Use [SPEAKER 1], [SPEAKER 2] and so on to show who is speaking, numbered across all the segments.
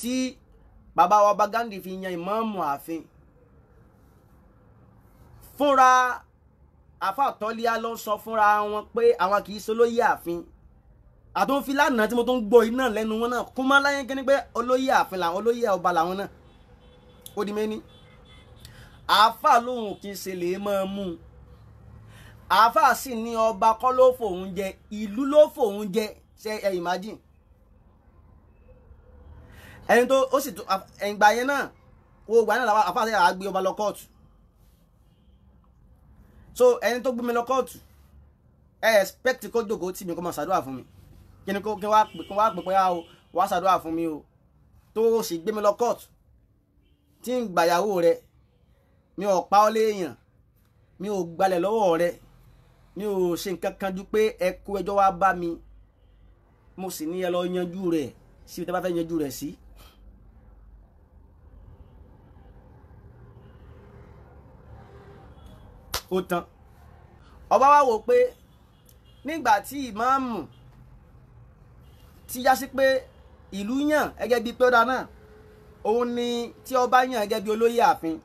[SPEAKER 1] Tí bàbá wa ọba Ghandi fi yan ìmáàmù ààfin fúnra àfáà Tọ́líà ló sọ fúnra wọn pé àwọn kì í ṣe olóyè ààfin. Àtúnfi lánàá tí mo tún gbọ́ iná lẹ́nu wọn náà kó má láyé kíní pé olóyè ààfin làwọn, olóyè ọba làwọn náà. Ó di méní. Àáfàá lòun kì í ṣe lè máa mú un. Àáfàá sì ní ọba kọ́ ló fòun jẹ, ìlú ló fòun jẹ. Ṣe ẹ imagine ẹni tó ó sì tó ẹ̀ǹgbà yẹn náà wo ìgbà náà làwọn àáfàá sẹ́yà á gbé ọba lọ kóòtù. So ẹni tó gbé mi lọ kóòtù, ẹ expect kó jókòó tì mí kó máa ṣàdúrà fún mi. Kí ni kó kí wá pè pé o wá ṣàdúrà fún mi o, tó o sì gbé mi lọ kóòtù tí ń gbàyàwó rẹ, mi ò pa ọ́ léèyàn, mi ò gbalẹ̀ lọ́wọ́ rẹ, mi ò ṣe nǹkan kan ju pé ẹ kó ẹjọ́ wá bá mi, mo sì ní ẹ lọ yanjú rẹ̀ síbi tí a bá fẹ́ yanjú rẹ̀ sí. Ó tán. Ọba wa wò pé nígbà tí ìmáàmù ti yá sí pé ìlú yàn gẹ́gẹ́ bíi pé ó dáa náà, òun ni tí ọba yàn gẹ́gẹ́ bíi olóyè ààfin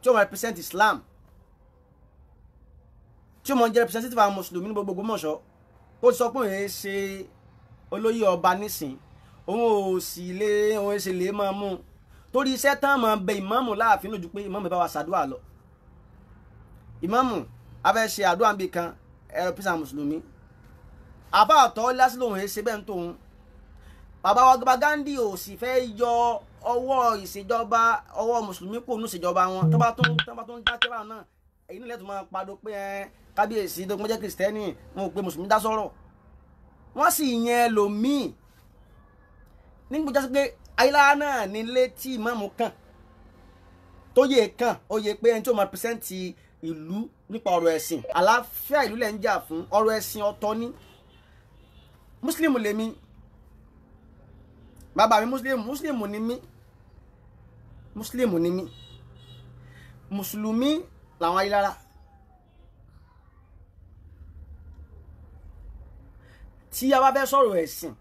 [SPEAKER 1] tí ó máa represent Islam, tí ó máa jẹ́ representative àwọn mùsùlùmí ní gbogbo Ògbómọ̀ṣọ́, ó sọ pé òun ṣe olóyè ọba nísìn, òun ò sì lè òun ṣe lè máa mú un torí iṣẹ́ tán máa bẹ ìmáàmù láàfin lójú pé ìmáàmù bá wa ṣàdúrà lọ. Ìmáàmù a fẹ́ ṣe àdúrà níbi kan, ẹ represent àwọn mùsùlùmí. Àbá àtọ́ lásìlò òun ṣe bẹ́ẹ̀ ń tóun. Bàbá wa Ọba Ghandi ò sì fẹ́ yọ ọwọ́ ìṣèjọba ọwọ́ mùsùlùmí kò nù ìṣèjọba wọn. Tó bá tún dákẹ́ báwọn náà, èyí nílẹ̀ tó máa padò pé ẹ kábíyèsí tó jẹ́ kìrìsìtẹ́nì wọn ò pe mùsùlùmí dá sọ̀rọ̀. Wọ́n sì yẹn lòmíì nígbà tó jásí pé Ayílára náà nílé tí ìmáàmù kàn tó yẹ kàn ó yẹ pé ẹni tó máa pẹ́sẹ́ǹtì ìlú nípa ọ̀rọ̀ ẹ̀sìn, àlàáfíà ìlú lẹ̀ ń jà fún, ọ̀rọ̀ ẹ̀sìn ọ̀tọ̀ ni. Mùsùlùmí lèmi, bàbá mi mùsùlùmí ni mí, mùsùlùmí ni mí, mùsùlùmí làwọn Ayílára. Tí a bá fẹ́ sọ̀rọ̀ ẹ̀sìn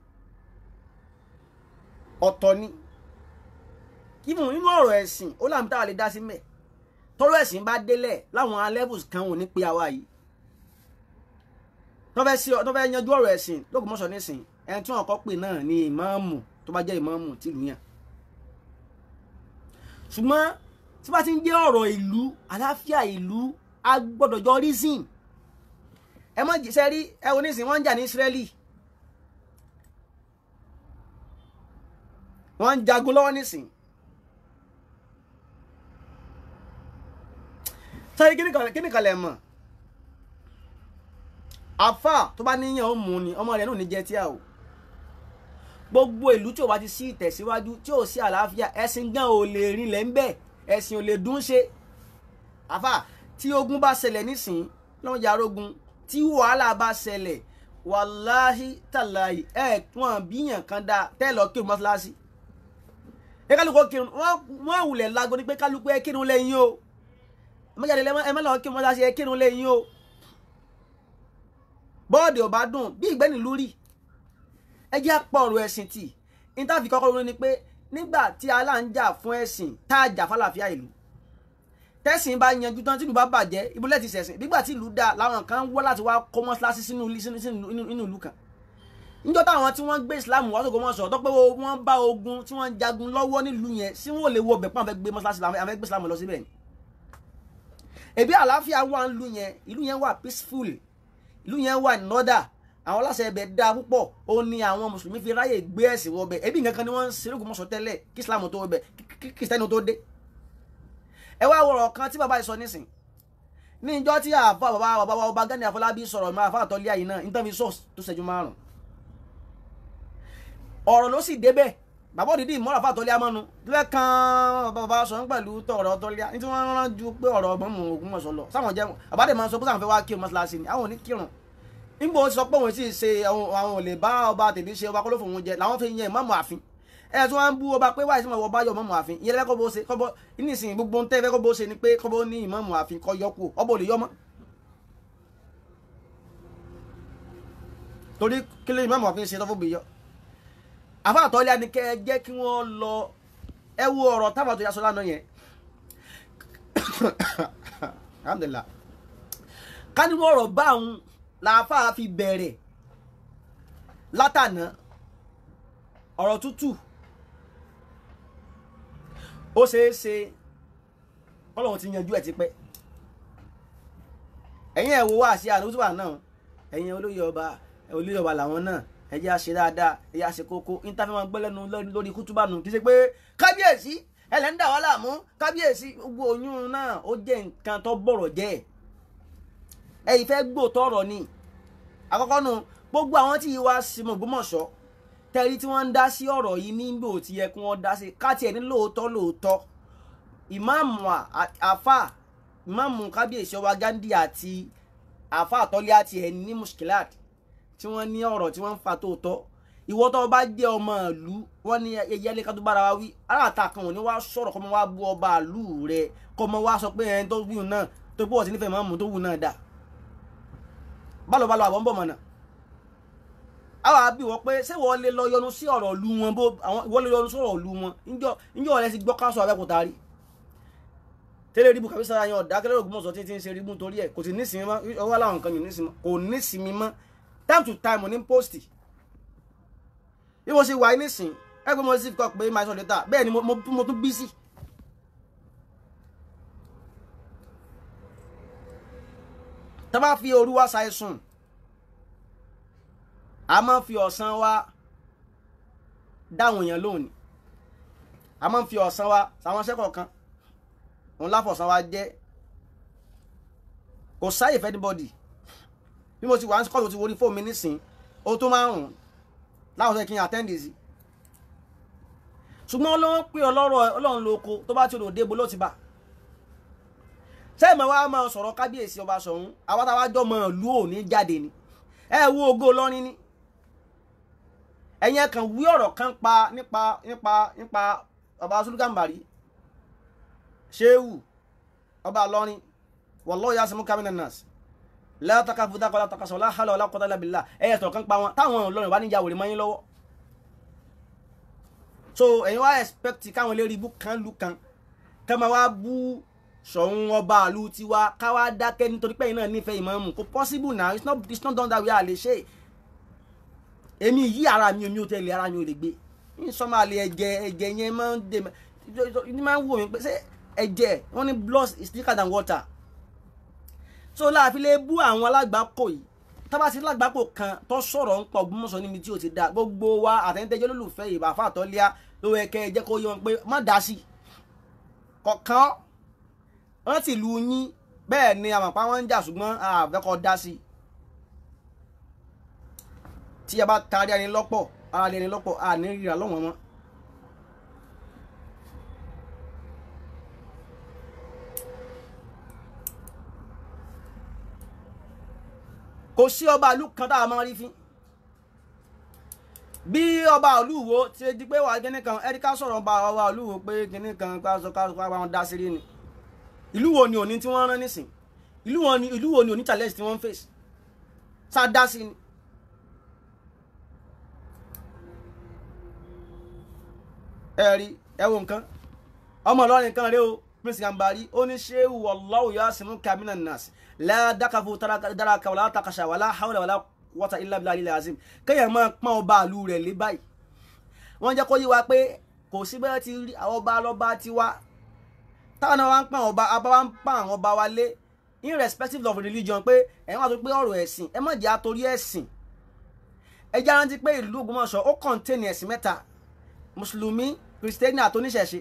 [SPEAKER 1] ọ̀tọ̀ ni. Even nínú ọ̀rọ̀ ẹ̀sìn ó láǹtà lè dá sí mẹ́. Tọ́rọ̀ ẹ̀sìn bá délẹ̀ láwọn levels kan ò ní pé àwa yìí tó fẹ́ yanjú ọ̀rọ̀ ẹ̀sìn l'Ógbómọ̀ṣọ́ nísìn, ẹni tí wọ́n kọ́ pè náà ni ìmáàmù tó bá jẹ́ ìmáàmù tìlú yàn. Ṣùgbọ́n tí bá ti ń jẹ́ ọ̀rọ̀ ìlú, àlàáfíà ìlú, a gbọ́dọ̀ jọ reason. Ẹ mọ̀ ṣe rí ẹ wo nísìn, wọ́n ń jà ní Ísírẹ́lì, wọ́n ń jagun lọ́wọ́ nísìn. Sáré kíni kan lẹ̀ mọ̀, àfà tó bá níyàn ó mú ni ọmọ rẹ̀ náà ní jẹ́ tíà o. Gbogbo ìlú tí ò bá ti sí ìtẹ̀síwájú, tí ò sí àlàáfíà, ẹ̀sìn gan ò lè rinlẹ̀ ń bẹ̀, ẹ̀sìn ò lè dún ṣe. Àfà tí ogun bá ṣẹlẹ̀ nísìn lọ́wọ́n jà rógun, tí wàhálà bá ṣẹlẹ̀, wàláhí tàláhì ẹ̀ wọ́n bíyàn kan dá tẹ́ lọ kírun mọ́ṣáláṣí. Ẹ kálukú kírun, wọ́n wulẹ̀ lágbo ní pé kálukú ẹ kírun lẹ́yìn o, ẹ má lọ kírun mọ́ṣáláṣí, ẹ kírun lẹ́yìn o. Bọ́ọ̀dì ò bá dùn bí ìgbẹ́ni lórí. Ẹ jẹ́ àpọ̀ ọ̀rọ̀ ẹ̀sìn tì. Ìtàfi kọ́kọ́ ronú ni pé nígbà tí alá ń jà fún ẹ̀sìn, tá a jà fálàfíà ìlú, tẹ́sìn bá yanjú tán, tìlú bá bàjẹ́, ibùlẹ̀ ti ṣẹ̀sìn. Nígbà tí ìlú dá làwọn kan wọ́ láti wá kó mọ́ṣáláṣí sínú ìlú kan. Níjọ́ táwọn tí wọ́n gbé Islam wá s'Ògbómọ̀ṣọ́ tó pé wọ́n bá ogun tí wọ́n ń jagun lọ́wọ́ nílùú yẹn, sí wọn ò lè wọ ọbẹ̀ pọ́n fẹ́ gbé mọ́ṣáláṣí làwọn fẹ́ gbé Islam lọ síbẹ̀ ni. Ẹbí àlàáfíà wà nílùú yẹn, ìlú yẹn wà peaceful, ìlú yẹn wà nọ́dà, àwọn aláṣẹ ẹbẹ̀ dá púpọ̀, ó ní àwọn mùsùlùmí fi ráyè gbé ẹ̀sìn wọ ọbẹ̀. Ẹbí nǹkan kan ni wọ́n ń ṣe l'Ógbómọ̀ṣọ́ tẹ́lẹ̀ kí Islam tó wọbẹ̀, kí Kristẹni tó dé. Ẹ wá wọ̀rọ̀ kan tí bàbá yìí sọ nísìn, ní ìjọ tí àfa bàbá bàbá ọba Gani Afọlábí sọ̀rọ̀ mọ́ àfa àtọ́lé àyè náà nítorí sọ tó ṣẹ́jú márùn. Ọ̀rọ̀ ló sì débẹ̀, bàbá òdìdí ìmọ̀ràn àfa àtọ́lé amánu lẹ́ẹ̀kan bàbá sọ ń pẹ̀lú tọ̀rọ̀ ọ̀tọ́lé ní tí wọ́n rán ju pé ọ̀rọ̀ ọmọ Ògbómọ̀ṣọ́ lọ sáwọn jẹ́ àbádẹ́ máa ń sọ pé sáwọn fẹ́ wá kírun mọ́ṣáláṣí ni àwọn ò ní kírun. Nígbà ó sọ pé òun sì ṣe àwọn ò lè bá ọba tèmi ṣe, ọba kọ́ ló fòun jẹ làwọn fi yan ìmáàmù ààfin. Ẹ tí wọ́n ń bú ọba pé wáyé tí wọ́n bá yọ ìmáàmù ààfin, ìyẹn lẹ́kọ́ bó ṣe kọ́bọ́ nísìnyí gbogbo ń tẹ́ fẹ́ kọ́ bó ṣe ni pé kọ́bọ́ ní ìmáàmù ààfin kọ́ yọ kú ọba ò lè yọ mọ́. Torí kí ló ìmáàmù ààfin ṣe tó fún bí yọ. Àfáà Tọ́líà ni kẹ́ ẹ jẹ́ kí wọ́n lọ ẹ wo ọ̀rọ̀ táwọn tó yà sọ lánàá yẹn. Alhamdulillah. Ká ní ọ̀rọ̀ bá òun làáfàá fi bẹ̀rẹ̀ látànà ọ̀rọ̀ tútù ó ṣeé ṣe Ọlọ́run ti yanjú ẹ̀ tipẹ́. Ẹ̀yin ẹ̀ wo wá sí àdúgbò náà, ẹ̀yin olóyè ọba, olóyè ọba làwọn náà, ẹ jẹ́ á ṣe dáadáa, ẹ jẹ́ á ṣe kókó níta fi máa gbọ́ lẹ́nu lórí kútúbà nù. Kì í ṣe pé kábíyèsí ẹlẹ́ ń dà wá láàmú, kábíyèsí gbogbo oyún náà ó jẹ́ nǹkan tó bọ̀rọ̀ jẹ́. Ẹ ìfẹ́ gbòòtọ̀ ọ̀rọ̀ ni àkọ́kọ́ nu. Gbogbo àwọn tí ìwà símọ̀ Ògbómọ̀ṣọ́ tẹ́rí tí wọ́n ń dá sí ọ̀rọ̀ yìí nígbò tí yẹ kí wọ́n dá sí káàtì ẹ̀ ní lóòótọ́ lóòótọ́. Ìmáàmù àfà ìmáàmù kábíyèsí ọba Gandhi àti àfà Tọ́líà àti ẹ̀ ní muskilat tí wọ́n ní ọ̀rọ̀ tí wọ́n ń fa tóòtọ́. Ìwọ tó bá jẹ́ ọmọ ìlú wọ́n ní ẹyẹlé ká tó bára wa wí, aláàtà kan ò ní wá sọ̀rọ̀ kọ́ mọ́ wá bú ọba ìlú rẹ, kọ́ mọ́ wá sọ pé ẹni tó wù náà tó pọ̀ sí nífẹ̀ẹ́ máàmù tó wù náà dà bálọ̀bálọ̀ àbọ̀ ń bọ̀ mọ̀nà. Àwọn àbí wọ́n pé ṣé wọ́n lè lọ yọnu sí ọ̀rọ̀ ìlú wọn, bó àwọn ìwọ́n lè yọnu sí ọ̀rọ̀ ìlú wọn níjọ́ ọ̀rẹ́ ti gbọ́ káṣọ Abẹ́òkúta rí tẹ́lẹ̀ rí bukàbí sára yẹn ọ̀dà kẹlẹ́ Ògbómọ̀ṣọ́ tí ń ṣe rí mú torí ẹ̀ kò sì nísìmí mọ́. Ọwọ́ aláwọn nǹkan yìí nísìmí kò nísìmí mọ́. Time to time ní post bí mo ṣe wà nísìn ẹ pé mo sì kọ pé máa sọ lẹ́tà bẹ́ẹ̀ ni mo tún bí sí. Tá bá fi òru wa ṣàìsùn, a máa ń fi ọ̀sán wa dáwọn èèyàn lóhùn ni. A máa ń fi ọ̀sán wa sàwọn iṣẹ́ kọ̀ọ̀kan òun láfọ̀sán wa jẹ́. Kò sáyè fẹ́ anybody. Bí mo ti wà ní kọ́ọ̀tù ti wọlé fóònù mi nísìn ó tó márùn-ún láwọn sọ kí n attend sí. Ṣùgbọ́n Ọlọ́run pé ọlọ́rọ̀ Ọlọ́run lóko tó bá ti rò débo ló ti bá. Sẹ́ẹ̀mọ̀ wa máa sọ̀rọ̀ kábíyèsí ọba Ṣọ̀ún àwa táwa jọ mọ̀ ìlú òní jáde ni. Ẹ wo ògo Ìlọrin ni. Ẹ̀yin kan wí ọ̀rọ̀ kan pa nípa nípa nípa ọba Sulu Gambari Ṣéwù ọba Ìlọrin, wallahu yasimuka minan nas la takafu daka wala takasha wala hawla wala quwwata illa billah. Ẹ̀yẹ sọ̀rọ̀ kan pa wọn táwọn Ìlọrin wà níjà wòlé mọ́yín lọ́wọ́. So ẹ̀yin wá expect káwọn eléré ibú kan lu kan kẹ́ máa wá bú Ṣọ̀ún ọba ìlú tiwa káwá dákẹ́ nítorí pé ẹ̀yin náà nífẹ̀ẹ́ ìmáàmù. Kò possible now, it's not done that way. A lè ṣe èmi yí ara mi omi ò tẹ̀lé ara mi ò lè gbé ní sọ́màlì ẹ̀jẹ̀ ẹ̀jẹ̀ yẹn máa ń dè ní máa ń wò mí pé ṣé ẹ̀jẹ̀ wọ́n ní blood is thicker than water. So láàfin lè bú àwọn alágbàkọ yìí. Tábà sí alágbàkọ kan tó sọ̀rọ̀ ń pọ̀ Ògbómọ̀ṣọ́ níbi tí ó ti dá gbogbo wa àtẹ̀yìntẹ́jọ́ lólùfẹ́ ìbá Àfáà Tọ́líà ló yẹ kẹ́ ẹ jẹ́ kó yé wọn pé má dá sí kọ̀ọ̀kan wọ́n ti lu yín bẹ́ẹ̀ ni àmọ̀pá wọn ń jà ṣùgbọ́n àfẹ́kọ̀ dá sí. Tí a bá tarí ẹni lọ́pọ̀ ara ẹni lọ́pọ̀ a ní ríra lọ́wọ́n mọ́. Kò sí ọba ìlú kan tá a máa rí fín. Bí ọba ìlú wo ti di pé wà kíní kan ẹ̀ríkà sọ̀rọ̀ ọba ìlú wo pé kíní kan ká sọ ká wọn dá sí rí ni. Ìlú wo ni òní tí wọ́n rán nísìn? Ìlú wo ni òní challenge tí wọ́n ń face? Sá dá sí ni. Ẹ rí ẹ wo nǹkan ọmọ Ìlọrin kan rèé o, Prince Gambari ó ní ṣé wallahu yasimuka minan nas la dakafu daraka wala takasha wala hawla wala quwwata illa billahi azim. Kéèyàn máa pọ́n ọba ìlú rẹ̀ lé báyìí. Wọ́n jẹ́ kó yé wa pé kò sí bẹ́ẹ̀ ti rí àwọn ọba lọ́ba tiwa táwọn náà wá ń pọ́n ọba abá wa ń pọ́n àwọn ọba wa lé irrespective of religion pé ẹ̀yin wà tó pé ọ̀rọ̀ ẹ̀sìn ẹ má jẹ́ àtorí ẹ̀sìn. Ẹ jẹ́ rántí pé ìlú Ògbómọ̀ṣọ́ ó contain ẹ̀sìn mẹ́ta: mùsùlùmí, kìrìsìtẹ́nì àti oníṣẹ̀ṣe.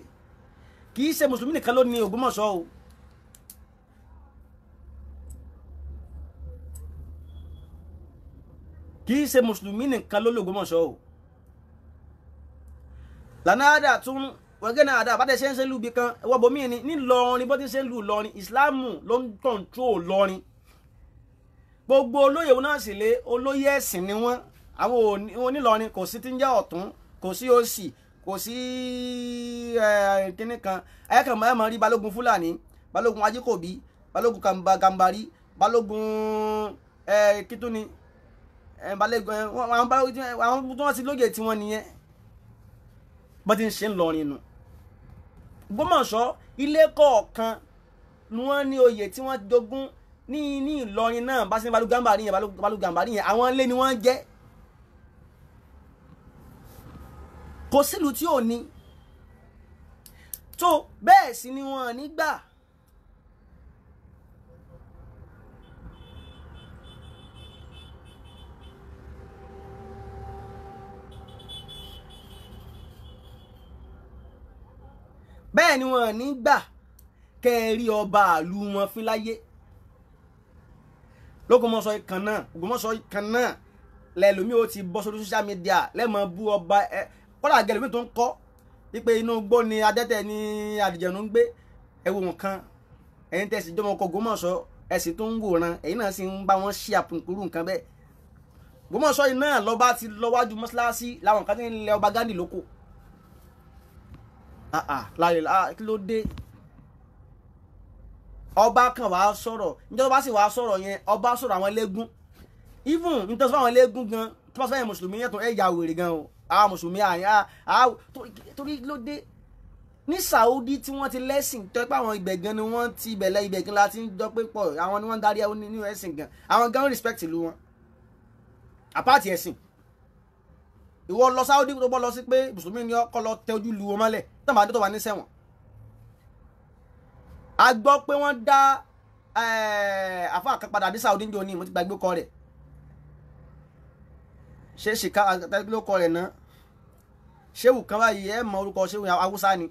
[SPEAKER 1] Kì í ṣe mùsùlùmí nìkan ló ní Ògbómọ̀ṣọ́ o. Kì í ṣe mùsùlùmí nìkan ló ní Ògbómọ̀ṣọ́ o. Lànà tún wọ́gẹ́nà àdá àbádẹ́ ṣe ń ṣe lù bí kan ẹwọ́ bomi ni nílọrin bó ti ṣe ń lù lọrin, ìsìláàmù ló ń kọ̀ǹtró lọrin. Gbogbo olóyè wọn náà sì lé olóyè ẹ̀sìn ni wọ́n. Àwọn onílọrin kò sí tí ń jẹ́ ọ̀tún, kò sí òsì, kò sí kíní kan. Ẹ̀ẹ́kàn máa mọ̀ rí balógun fúlàní, balógun ajíkòbí, balógun gàmbàrí, balógun kítúni, balógun àwọn tí wọ́n ti lóye tiwọn nìyẹn. Bó ti ń ṣe ń lọrin nù. Ògbómọ̀ṣọ́ ilé kọ̀ọ̀kan ni wọ́n ní oyè tí wọ́n jogún ní Ìlọrin náà, bá sí ní Balùgàmbàrí yẹn, Balùgàmbàrí yẹn àwọn ilé ni wọ́n jẹ́. Kò sílùú tí ò ní tó bẹ́ẹ̀ sì ni wọ́n ní gbà. Bẹ́ẹ̀ ni wọ́n ní gbà kẹ́ẹ̀rí ọba àlù wọn fín láyé. L'Ógbómọ̀ṣọ́ kan náà, Ògbómọ̀ṣọ́ kan náà lẹ́lòmí ó ti bọ́ sórí social media lẹ́mọ̀ bú ọba ẹ kọ́lá gẹlòmí tó ń kọ́ wípé inú igbó ni adẹ́tẹ̀ ni àdìjẹ̀nu ń gbé. Ẹ wo nǹkan, ẹ̀yin tẹ̀sí jọmọ ọkọ̀ Ògbómọ̀ṣọ́ ẹ̀sìn tó ń wòran, ẹ̀yin náà sì ń bá wọn ṣí àpòǹkúrú nǹkan bẹ́ẹ̀. Ògbómọ̀ṣọ́ yìí náà lọ́ba ti lọ́wájú mọ́ṣáláṣí làwọn kan ti ń lẹ ọba Gandhi lóko. Láyé kí ló dé? Ọba kan wàá sọ̀rọ̀, níjọ́ tó bá sì wàá sọ̀rọ̀ yẹn, ọba sọ̀rọ̀ àwọn eléégún. Even nítorí sọ àwọn eléégún gan, tó bá sọ yẹn mùsùlùmí yẹn tó ẹ̀ ya wèrè gan o. Àwọn mùsùlùmí àyàn torí ló dé ní Saudi tí wọ́n ti lẹ́sìn tó pé àwọn ibẹ̀ gan ni wọ́n ti bẹ̀lẹ̀ ibẹ̀ gan la ti ń jọ pé pọ̀ àwọn ni wọ́n ń darí ẹ̀ nínú ẹ̀sìn gan, àwọn gan respect ìlú wọn àpáàtì ẹ̀sìn. Ìwọ lọ Saudi tó bọ́ lọ sí pé mùsùlùmí ni ọkọ lọ tẹ ojú lu wọn mọ́lẹ̀ tó máa dé tó wà ní sẹ́wọ̀n. A gbọ́ pé wọ́n dá àfa kan padà ní Saudi ní òní, mo ti gbàgbé kọ rẹ̀, ṣé ṣìkà àtàgbé kọ rẹ̀ náà, ṣéwù kan báyìí ẹ mọ orúkọ ṣéwù Haúsá ni,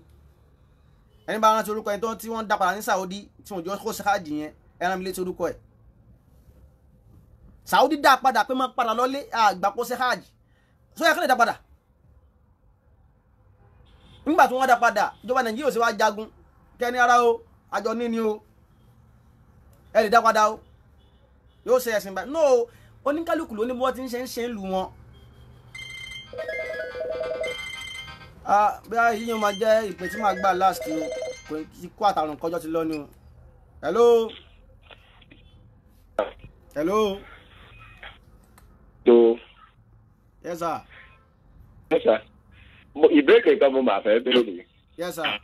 [SPEAKER 1] ẹni bá rántí orúkọ ẹni tó tí wọ́n dá padà ní Saudi tí wọ́n jọ kó sáàjì yẹn, ẹ rán mi létí orúkọ ẹ̀. Saudi dá padà pé máa padà lọ́lé àgbà kó sáàjì, sóyà kí lè dá padà. Nígbà tí wọ́n dá padà, ìjọba Nàìjíríà sì wá jagun kẹ́ni ara o, àjọ níní o, ẹ lè dá padà o, yóò ṣe ẹ̀sìn báyìí. No, oníkálukú ló ní bí wọ́n ti ń ṣe ń lu wọn. Bí a yíyan máa jẹ́ ìpè tí màá gbà last o, kò tí kó àtàrùn kọjọ́ ti lọ ni o. Hello. Hello.
[SPEAKER 2] Tó.
[SPEAKER 1] Yes sir.
[SPEAKER 2] Yes sir. Ìbéèrè kan mo máa fẹ́ béèrè.
[SPEAKER 1] Yes sir.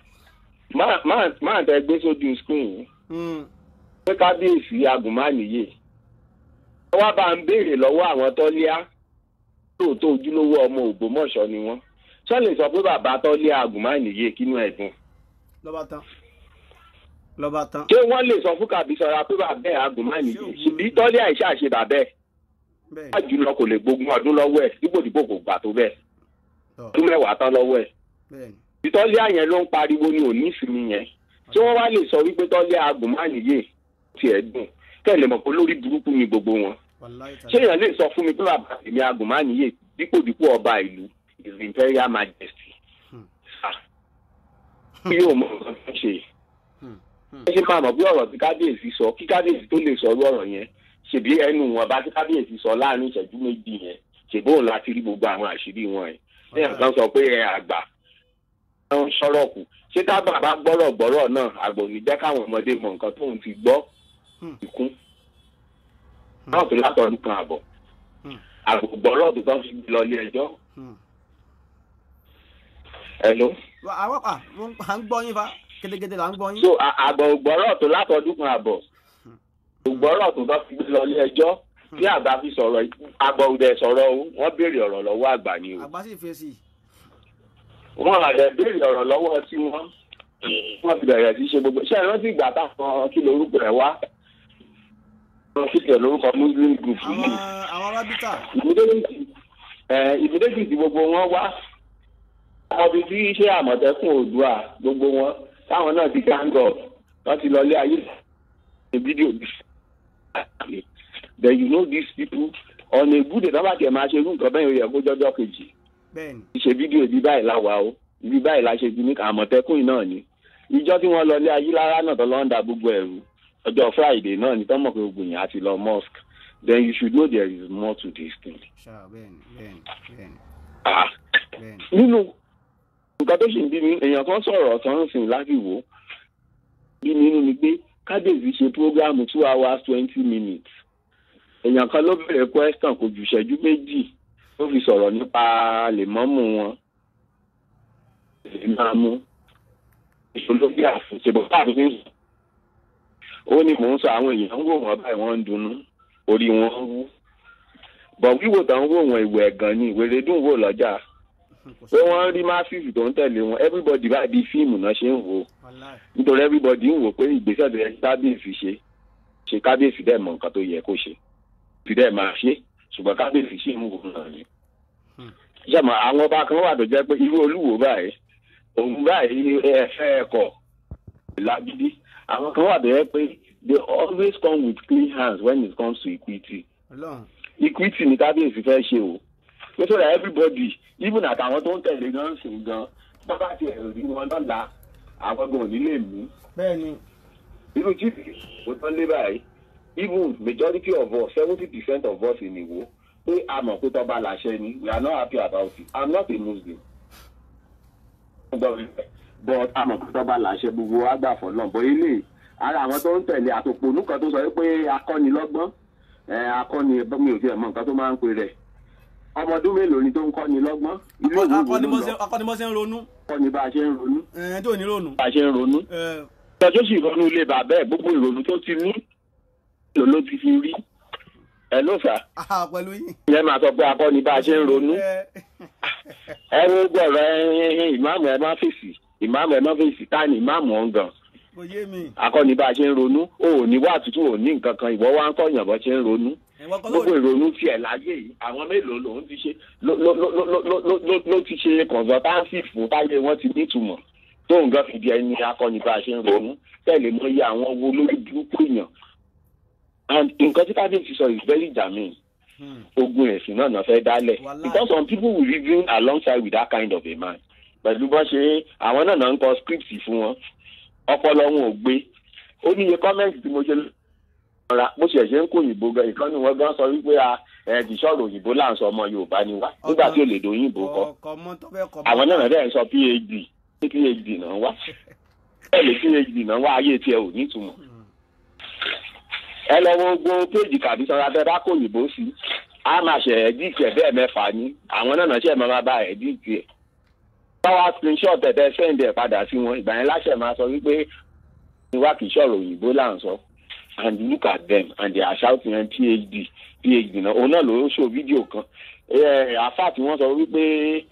[SPEAKER 2] Máa tẹ gbé sójú screen yìí. Pé kábíyèsí agùnmánìyè. Wọ́n bá ń béèrè lọ́wọ́ àwọn tọ́líà lóòótọ́ ojúlówó ọmọ Ògbómọ̀ṣọ́ ni wọ́n. Ṣé lè sọ pé bàbá tọ́líà agùnmánìyè kínú ẹ̀dùn?
[SPEAKER 1] Lọ́ba tán. Lọ́ba tán.
[SPEAKER 2] Ṣé wọ́n lè sọ fún Kàbísọ́ra pé bàbá ẹ̀ agùnmánìyè? Ṣùgbọ́n tọ́líà ìṣàṣe bàbá ẹ̀. Bẹ́ẹ̀ jùlọ kò lè gbógun ọdún lọ́wọ́ ẹ̀ dípòdípò kò gbà tó bẹ́ẹ̀. Ọdún mẹ́wàá tán lọ́wọ́ ẹ̀. Tọ́líà yẹn ló ń pariwo ní òní ìsinmi yẹn. Ṣé wọ́n wá lè sọ wípé tọ́líà agùnmánìyè tiẹ̀ dùn? Kẹ́lẹ̀ mọ̀ pé lórí burúkú ni gbogbo wọn. Ṣé èèyàn lè sọ fún mi pé bàbá èmi agùnmánìyè dípòdípò ọba ìlú His Imperial Majesty? Yóò mọ nǹkan tó ń ṣe. Ẹ ṣe máa mọ̀ pé ọ̀rọ̀ tí kábíyèsí sọ, kí kábíyèsí tó lè sọ irú ọ̀rọ̀ yẹn, ṣèbí ẹnu wọn bá tí kábíyèsí sọ láàrin ìṣẹ́jú méjì yẹn, ṣèbó òun láti rí gbogbo àwọn àṣírí wọn ẹ̀. Lẹ́yìn kan sọ pé ẹ àgbà ń sọ̀rọ̀ kù, ṣé kábà bá gbọ́rọ̀ gbọ́rọ̀ náà àgbò ní jẹ́ káwọn ọmọdé mọ nǹkan tóun ti gbọ́ ìkún. Náà tó látọ̀dún kan àbọ̀. Àgbò gbọ́rọ̀ tó tán fi lọ ilé ẹjọ́. Hello.
[SPEAKER 1] Àwọn à ń gbọ́ yín fa kétékété là ń gbọ́ yín.
[SPEAKER 2] So àgbò gbọ́rọ̀ tó látọ̀dún kan àbọ̀. Gbọ́rọ̀ tó tán fi lọ ilé ẹjọ́ tí àgbà fi sọ̀rọ̀, àgbà òdẹ sọ̀rọ̀ o, wọ́n béèrè ọ̀rọ̀ lọ́wọ́ àgbà ni o.
[SPEAKER 1] Àgbà sì fèsì.
[SPEAKER 2] Wọ́n àlẹ́ béèrè ọ̀rọ̀ lọ́wọ́ tí wọ́n ti bẹ̀rẹ̀ sí ṣe gbogbo. Ṣé ẹ rántí ìgbà táwọn kí lorúkọ ẹ̀ wá? Wọ́n sì tẹ̀ lórúkọ Muslim group yìí.
[SPEAKER 1] Àwọn arábítà.
[SPEAKER 2] Ìmídéjì tí gbogbo wọn wá. Àwọn ibi tí iṣẹ́ Àmọ̀tẹ́kùn Oòduà gbogbo wọn táwọn náà ti gang up, wọ́n ti lọ lé ayé fídíò bí. Then you know these people on a good day tábà tiẹ̀ máa ṣe irú nǹkan bẹ́ẹ̀ yẹ kó jọjọ́ kejì. Ṣe fídíò ibi báyìí la wà o, ibi báyìí la ṣe ti ní Àmọ̀tẹ́kùn náà ni. Ìjọ tí wọ́n lọ lé Ayílára náà tó lọ ń da gbogbo ẹ̀rù ọjọ́ Friday náà ni tọ́mọ̀ pé gbogbo yẹn á ti lọ mosque. Then you should know there is more to this thing. Nínú nǹkan tó ṣì ń bí mi, èèyàn kan sọ̀rọ̀ ọ̀sán ń sìn láti wò ó bí mi nínú ni pé kábíyèsí ṣe prógráàmù 2 hours 20 minutes. Èèyàn kan ló bẹ̀rẹ̀ question kò jù ìṣẹ́jú méjì ló fi sọ̀rọ̀ nípa lèmọ́mù wọn. Máa mú ìṣolóbí àfúnṣebọ̀ káàkiri ó ní mò ń sọ àwọn èèyàn ń wò wọ́n báyìí, wọ́n ń dunnú, orí wọn ń wú bọ̀, wíwò tán ń wò wọ́n, ìwẹ̀ ẹ̀gàn ni, ìwéré dùn wò lọ́jà pé wọ́n ń rí masses tó ń tẹ̀lé wọn. Everybody báyìí, bí fíìmù náà ṣe ń wò, nítorí everybody ń wò pé ìgbésẹ̀ tó yẹ kí kábíyèsí ṣe ṣe, kábíyèsí dẹ̀ mọ nǹkan tó yẹ kó ṣe, fi dẹ̀ máa ṣe, ṣùgbọ́n kábíyèsí ṣì ń wò náà ni. Ṣé àwọn ọba kan wà tó jẹ́ pé irú Olúwo báyìí, òun báyìí, ẹ̀fẹ́ ẹ̀kọ́ lágídí, àwọn kan wà tó jẹ́ pé they always come with clean hands when it comes to equity. Equity ni kábíyèsí fẹ́ ṣe o, pé so that everybody, even àtàwọn tó ń tẹ̀lé gan sìn gan, bá bá tiẹ̀ rí wọn lọ́la, àwọn gan ò ní lè mú. Irú chief kò tán lé báyìí, even majority of us, 70% of us in Ìwó, pé a mọ̀ pé tọ́ba làṣẹ ni, we are not happy about it. I'm not a Muslim, but a mọ̀ pé tọ́ba làṣẹ, gbogbo wa gbà fọ́ náà. Bọ́ ilé ara àwọn tó ń tẹ̀lé àtòpònú kan tó sọ pé akọ́nilọ́gbọ́n, akọ́ni, mi ò tiẹ̀ mọ nǹkan tó máa ń pè rẹ̀. Ọmọ ọdún mélòó ni tó ń kọ́ni lọ́gbọ́n? Ilé ìwé wo ló lọ?
[SPEAKER 1] Akọ́nimọ́sẹ́ ń ronú.
[SPEAKER 2] Kọ́ni bá a ṣe ń ronú.
[SPEAKER 1] Ẹ̀ tó ní ronú.
[SPEAKER 2] Bá a ṣe ń ronú. Tọ́jú sì ronú ilé bàbá ẹ̀, gbogbo ìrònú tó ti ní ló ti fi rí ẹ ló fà.
[SPEAKER 1] Pẹ̀lú yín.
[SPEAKER 2] Ìyẹn máa sọ pé akọ́ni bá a ṣe ń ronú. Ẹ wo gbọ̀rọ̀ ìmáàmù, ẹ má fèsì, ìmáàmù, ẹ má fèsì, tá ní ìmáàmù ọ̀hún gan?
[SPEAKER 1] Kò yé mi.
[SPEAKER 2] Akọ́ni bá a ṣe ń ronú, o ò ní wà tútù, ò ní nǹkan kan, ìwọ wá ń kọ́yàn bó ṣe ń ronú. Gbogbo ìrònú tiẹ̀ láyé yìí, àwọn mélòó lòun ti ṣe ló ti ṣe consultancy fún táyé wọn ti nítumọ̀ tóun gan fi di ẹni akọ́ni bá a ṣe ń ronú? Tẹ̀lé mọ́ iye àwọn wo lórí burúkú èèyàn. And nǹkan tí kábíyèsí sọ is very germane. Ogun ẹ̀sìn náà náà fẹ́ dálẹ̀, because some people will reason alongside with that kind of a man, pẹ̀lú bọ́n ṣe àwọn náà náà ń kọ script fún wọn, ọpọlọ wọn ò gbé. Ó ní iye comment tí mo ṣe lọ́ra, bó ṣe ṣe ń kó òyìnbó gan, ìkànnì wọn gan sọ wípé a ẹ kì í sọ̀rọ̀ òyìnbó là ń sọ, ọmọ Yorùbá ni wá, nígbà tí ò lè dòyìnbó kọ. Àwọn náà dẹ̀ ń sọ PhD, PhD náà wá, bẹ́ẹ̀ lè PhD náà wá, ayé tiẹ̀ ò nítumọ̀. Ẹ lọ wo gbogbo péjì kàbí sọ̀rọ̀ abẹ́ bá kó òyìnbó sí, a máa ṣe edit ẹ̀ bẹ́ẹ̀ mẹ́fà ní àwọn náà ṣe máa bá edit ẹ̀, báwa screenshot ẹ̀ tẹ́ send ẹ̀ padà sí wọn. Ìgbà yẹn láṣẹ máa sọ wípé wá kì í sọ̀rọ̀ òyìnbó là ń sọ. And look at them, and they are shouting PhD, PhD náà. Òun náà ló ṣò fídíò kan àfáà tí wọ́n sọ wípé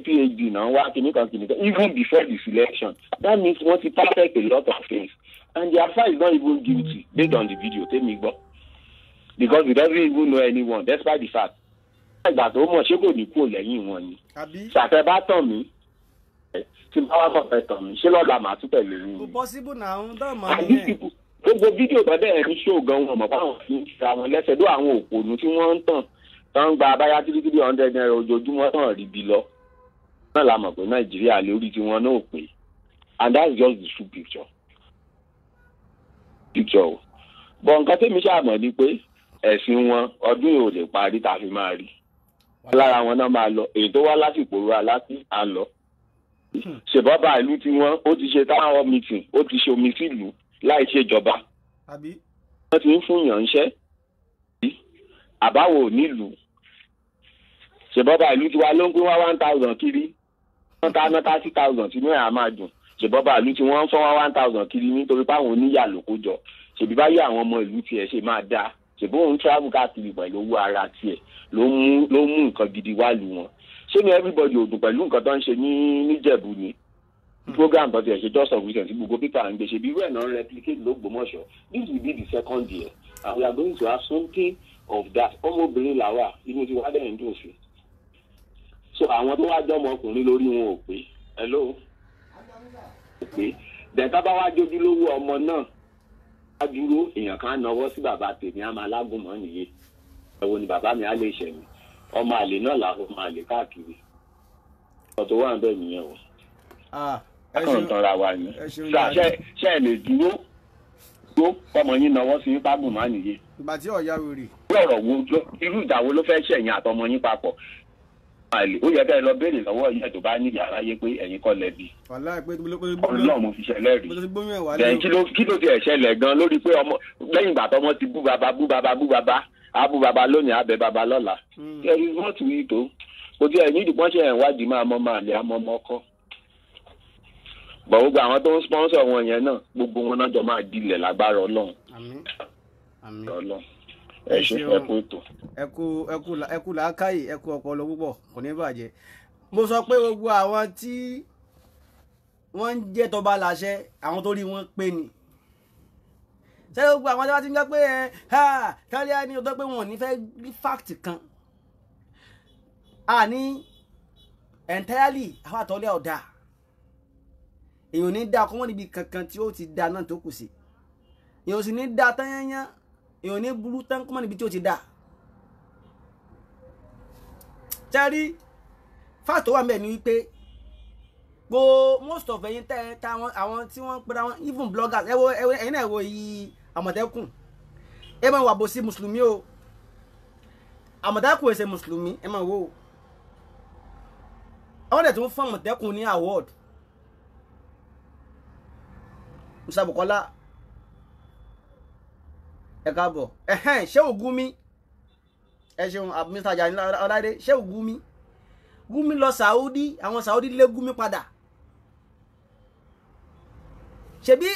[SPEAKER 2] PhD náà wá kìnnìkan kìnnìkan even before the selection. That means wọ́n ti perfect a lot of things, and the afa is not even guilty based on the video tèmi gbọ́, because he doesn't even know anyone, despite the fact ìgbà tó mọ̀, ṣé kò ní kúrò lẹ́yìn wọn ni? Ṣàfẹ́ bá tàn mí, tí bá wà mọ̀ fẹ́ tàn mí, ṣé lọ́la màá tún tẹ̀lé yín?
[SPEAKER 1] Kò possible náà, ń dán mọ́.
[SPEAKER 2] And these people, gbogbo fídíò tó dẹ̀ ń ṣó gan, wọn mọ̀ fáwọn fi ń ṣe àwọn lẹ́sẹ̀ ló, àwọn òpònú tí wọ́n ń tàn tán ń gba abáyá 300 naira ojoojúmọ́ tán rí bí lọ náà la mọ̀ pé Nàìjíríà lórí tiwọn náà ò pé. And that's just the true picture o. But nǹkan tẹ́mi ṣàmọ̀ ni pé ẹ̀sìn wọn, ọdún yìí ò lè parí tá a fi máa rí lára wọn náà máa lọ. Èyí tó wá lásìkò ru aláti á lọ ṣèbọ́bà ìlú tí wọ́n ó ti ṣe town hall meeting, ó ti ṣe omi sílùú láì ṣèjọba. Wọ́n ti ń fún yàn ń ṣẹ́ àbáwò nílùú. Ṣèbọ́bà ìlú tiwa ló ń pín wá 1,000 kiri, wọ́n ta ná 30,000 sínú ẹ̀ á máa dùn. Ṣèbọ́bà ìlú tí wọ́n ń fọ́n wá 1,000 kiri nítorí páwọn oníyà ló kó jọ. Ṣèbí báyìí àwọn ọmọ ìlú tiẹ̀ ṣe máa dáa, ṣèbí òun travel káàkiri pẹ̀lú owó ara tiẹ̀ ló mú nǹkan gidi wá lù wọn. Ṣé ni everybody ò dùn pẹ̀lú nǹkan tó ń ṣe ní níjẹ̀bú ni? Program tó tiẹ̀ ṣe just of recent tí gbogbo pípa ń gbé ṣe bí irú ẹ̀ náà ń replicate lÓgbómọ̀ṣọ́. This will be the second year and we are going to have something of that. Ọmọbìnrin làwà, inú tí wàá dẹ̀ ń dùn sí. So àwọn tó wá jẹ́ ọmọkùnrin, lórí wọn ò pé. Hello, ò pé dẹ̀ka bá wá jójú lówó ọmọ náà á dúró, èèyàn kan á nawọ́ sí bàbá tèmi, á máa lágùnmọ́ nìyẹn. Ẹ̀wọ̀n ni bàbá mi á lè ṣẹ̀mí, ọmọ àlè náà làwọn ọmọ àlè káàkiri. Ọ̀tọ̀ tó wà ń bẹ̀ nìyẹn o. Akọ̀rọ̀ tanra wa ni. Ṣe ṣe lè dúró dúró kọ́mọ yín nawọ́ sí yín págùn má nìyẹn?
[SPEAKER 1] Ìgbà tí ọ̀ya wèrè.
[SPEAKER 2] Irú ọ̀rọ̀ wo, irú ìjà wo ló fẹ́ ṣẹ̀yìn àtọmọ yín papọ̀? Àlè ó yẹ kẹ́ ẹ lọ béèrè lọ́wọ́ ìyá tó bá ní yàrá yé pé ẹ̀yin kọ́ lẹ́bi.
[SPEAKER 1] Wàláì pé
[SPEAKER 2] Ọlọ́run mo fi ṣẹlẹ̀ rí.
[SPEAKER 1] mo ti gbóyún ẹ̀ wálé.
[SPEAKER 2] Then kí ló tiẹ̀ ṣẹlẹ̀ gan lórí pé ọmọ lẹ́yìn ìgbà tọmọ ti bú bàbá, bú bàbá, bú bàbá, á bú bàbá lónìí, á bẹ bàbá lọ́la? There is more to it o. Kò tí ẹ̀ ní ìdìpọ́n ṣe ẹ̀ ń wádìí máa mọ́ máa lè àmọ́ ọmọ ọkọ́. Bọ̀ gbogbo àwọn tó ń sponsor wọn yẹn náà, gbogbo wọn náà jọ máa dilẹ̀ lágbára Ọlọ́run.
[SPEAKER 1] Àmín, àmín.
[SPEAKER 2] Ọlọ́run. Ẹ ṣé, ẹ kú ètò.
[SPEAKER 1] Ẹ kú làákàyè, ẹ kú ọpọlọ púpọ̀, kò ní bàjẹ́. Mo sọ pé gbogbo àwọn tí wọ́n ń jẹ́ tọba láṣẹ, àwọn tó rí wọn pé ni. Ṣé gbogbo àwọn tí wọ́n ti ń jẹ́ pé ẹ ha tálíà ni ọ̀dọ́ pé wọn ò ní fẹ́ rí fact kan. A ní entirely àwọn àtọ́lé ọ̀dà. Èèyàn ò ní dá kọ́mọ́ níbi kankan tí ó ti da náà tó kù sí. Èèyàn ò sì ní dá tán yányán. Èèyàn ò ní burú tán kọ́mọ́ níbi tí ó ti dá. Tẹ́rí fact tó wà ńbẹ̀ ni wípé gbo most of ẹ̀yin tẹ́ táwọn àwọn tí wọ́n pera wọn, even bloggers, ẹ wo ẹ̀yin náà, ẹ wo yìí Àmọ̀tẹ́kùn. Ẹ máa wà bó sí mùsùlùmí o. Àmọ̀tẹ́kùn ẹ ṣe mùsùlùmí, ẹ máa wò ó. Àwọn dẹ̀ tún fún Àmọ̀tẹ́kùn ní award. Musa Bukola, ẹ káàbọ̀. Ẹ̀hẹ́n, ṣé Ògúnmi, ẹ ṣeun. Mr. Ajani Ọláìdé, ṣé Ògúnmi, Gúnmi lọ Saudi, àwọn Saudi lé Gúnmi padà. Ṣebí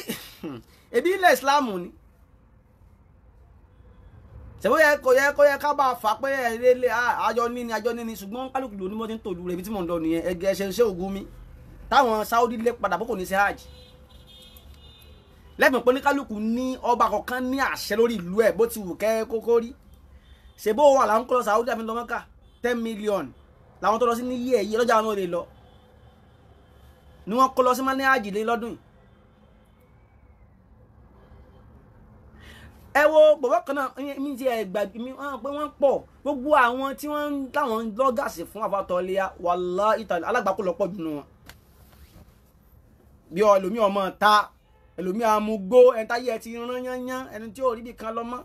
[SPEAKER 1] ebi ilẹ̀ Islam ni, ṣèbó yẹ kó yẹ ká bá a fà pé ẹ lé àjọ níní, àjọ níní, ṣùgbọ́n kálukú ló ní mọ́ ti ń tòlú rẹ̀. Ibi tí mò ń lọ nìyẹn. Ẹgẹ ṣe ṣé Ògúnmi táwọn Saudi lé padà bó kò ní ṣe hajj lẹ́gbọ̀n pé oníkálukú ní ọba kọ̀ọ̀kan ní àṣẹ lórí ìlú ẹ̀, bó ti wù kẹ́ kókó rí. Ṣèbó wà láwọn kó lọ Saudi àfi lọ́mọ́ká 10 million làwọn tó lọ sí ní yí ẹ̀yí lọ́jà àwọn olè lọ ni wọ́n kó lọ sí mani hajj lé lọ́dún yìí. Ẹ wo bọ̀bọ̀ kan náà, mi ti ẹ̀ gbà mi wọ́n pé wọ́n pọ̀. Gbogbo àwọn tí wọ́n ń láwọn lọ́gàsì fún àfàtọ́lẹ́yà, wàlá ìtàlẹ́ alágbàkú lọ́pọ̀ jù nù wọn. Bí ẹlòmíì ọmọ ta, ẹlòmíì amúgbó, ẹni táyé ẹ ti rán yányán, ẹni tí ò rí bí kan lọ mọ́,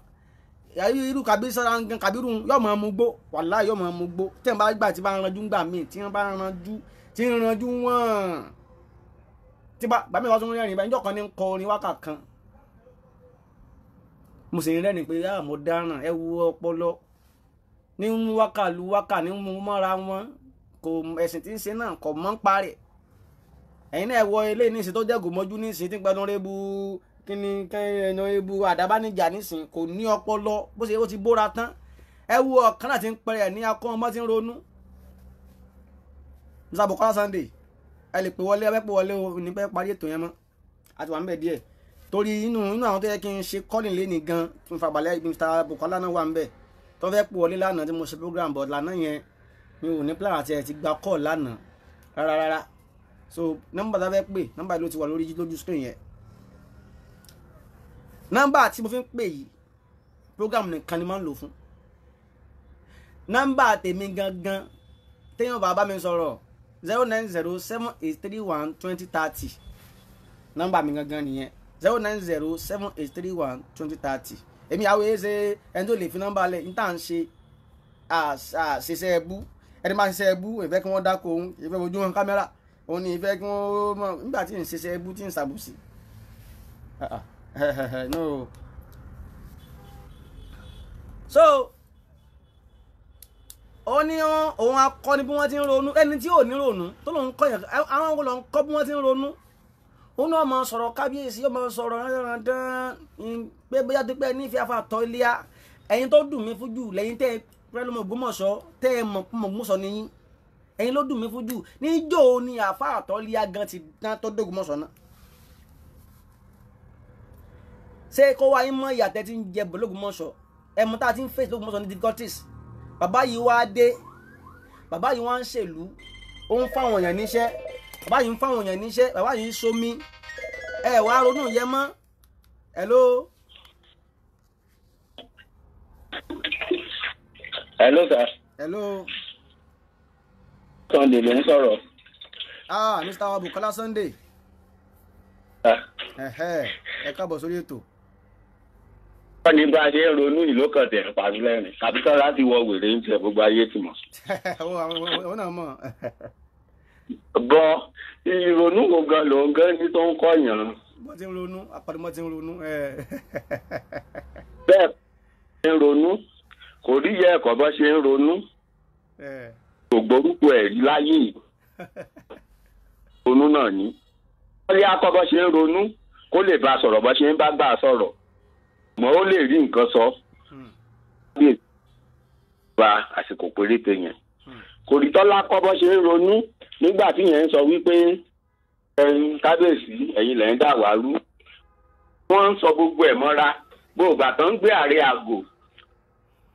[SPEAKER 1] irú kàbí sọ́ra gan kàbírù yóò máa mú gbó, wàlá yóò máa mú gbó. Tẹ̀ ń bá gbà tí bá ń ranjú gbà míì, tí wọ́n bá ń ranjú, tí ń ranjú wọ́n tí bá gbàmí wá tún rẹ́rìn báyìí. Níjọ́ kan ní ń kọ orin wákà kan, mo sì ń rẹ́rìn pé yáà mo dáràn. Ẹ wo ọpọlọ ní ń wákà lu wákà ní mú mọ́ra wọn, kò ẹ̀sìn tí ń ṣe náà kò mọ́ ń parẹ́. Ẹ̀yin náà wọ ilé nísìn tó jẹ́gùn mọ́jú nísìn tí ń pẹ́ lọ́rẹ́bù kíni ẹnu ebu àdábánijà nísìn, kò ní ọpọlọ bó ṣe ó ti bóra tán. Ẹ wo ọ̀kan náà ti ń pẹrẹ ní akọ́ ọmọ tí ń ronú. Mr. Bukola Sunday, ẹ lè pè wọlé, ẹ fẹ́ pè wọlé o, ní pẹ́ parí ètò yẹn mọ́ àti wà ń bẹ̀ díẹ̀, torí inú àwọn tó yẹ kí n ṣe kọ́lìn lé ní gan tí mo fàgbàlẹ̀. Mr. Bukola náà wà ń bẹ̀ tó fẹ́ pè wọlé lánàá tí mo ṣe program, but lánàá yẹn mi ò ní plan àti ẹ̀ ti gba call lánàá rárá rárá. So nọ́mbà tá a fẹ́ pè, nọ́mbà ló ti wà lórí lójú screen yẹn. Nọ́mbà tí mo fi ń pè yìí, program nìkan ni máa ń lò fún. Nọ́mbà tèmi gangan téèyàn bá bá mi sọ̀rọ̀, 09078312030. Nọ́mbà mi gangan nìyẹn, 09078312030. Èmi àwọn èyí ṣe ẹni tó lè fi nọ́mbà lẹ̀ ní tá à ń ṣe àṣìṣe ẹbú. Ẹni máa ń ṣiṣẹ́ ẹbú, ìfẹ́ kí wọ́n dáko òun, ìfẹ́ ojú wọn kámẹ́rà òun ni ìfẹ́ kí wọ́n mọ̀ nígbà tí ń ṣiṣẹ́ ẹbú tí ń ṣàbùsí. No. So ó ní òun akọni bí wọ́n ti ń ronú. Ẹni tí ò ní ronú tó lòun kọ́ yẹn, àwọn wo lòun kọ́ bí wọ́n ti ń ronú? Òun náà máa sọ̀rọ̀ kábíyèsí, yóò máa sọ̀rọ̀ dandan pé bóyá tó pẹ́ nífẹ̀ẹ́ afàtọ́ iléyà. Ẹ̀yin tó dùn mí fújù lẹ́yìn tẹ́ ẹ pẹ́lú mọ̀ Ògbómọ̀ṣọ́, tẹ́ ẹ mọ̀ Ògbómọ̀ṣọ́ nìyí, ẹ̀yin ló dùn mí fújù. Níjó ni àfàtọ́ iléyà gan ti dán tó dógùnmọ̀ṣọ́ náà? Ṣé kó wá yín mọ ìyàtẹ̀ tí ń jẹ bọ̀ lÓgbómọ̀ṣọ́? Ẹ mọ̀ tá a ti ń face lÓgbómọ̀ṣọ́ ní difficulties. Bàbá yìí wá dé, bàbá yìí wá ń ṣèlú, ó ń fáwọn èèyàn níṣẹ́, bàbá yìí ń fáwọn èèyàn níṣẹ́, bàbá yìí ń somi. Ẹ wàá ronú yẹn mọ́. Hello.
[SPEAKER 2] Hello sir.
[SPEAKER 1] Hello.
[SPEAKER 2] Sunday ló ń sọ̀rọ̀.
[SPEAKER 1] Ah, Mr. Bukola Sunday, ẹ káàbọ̀ sórí ètò.
[SPEAKER 2] Wọ́n ní bá a ṣe ń ronú ìlú kan tẹ̀ ń parí lẹ́rìn tàbí tán láti wọ wèrè ń tẹ gbogbo ayé ti mọ̀.
[SPEAKER 1] Òun náà mọ̀.
[SPEAKER 2] Bọ ìrònú wo gan ló ń gan ní tó ń kọ́ yàn.
[SPEAKER 1] Bọ́ ti ń ronú apàdé ti ń ronú.
[SPEAKER 2] Bẹ́ẹ̀ ṣe ń ronú kò rí yẹ ẹ̀kọ́ bọ́ ṣe ń ronú. Kò gbórúkọ ẹ̀ rí láyé, ronú náà ni. Wọ́n lé akọ́ bọ́ ṣe ń ronú kó lè bá sọ̀rọ̀ bọ́ ṣe ń bá gbà sọ̀rọ̀ mọ́, ó lè rí nǹkan sọ bí ba àsìkò péréte yẹn. Kò rí Tọ́lá kọ́ bọ́ ṣe ń ronú nígbà tí yẹn ń sọ wípé ẹ̀yin kábíyèsí, ẹ̀yin lẹ́yìn dà wá rú. Wọ́n ń sọ gbogbo ẹ̀ mọ́ra. Gbogbo àtọ́ ń gbé ààrẹ àgò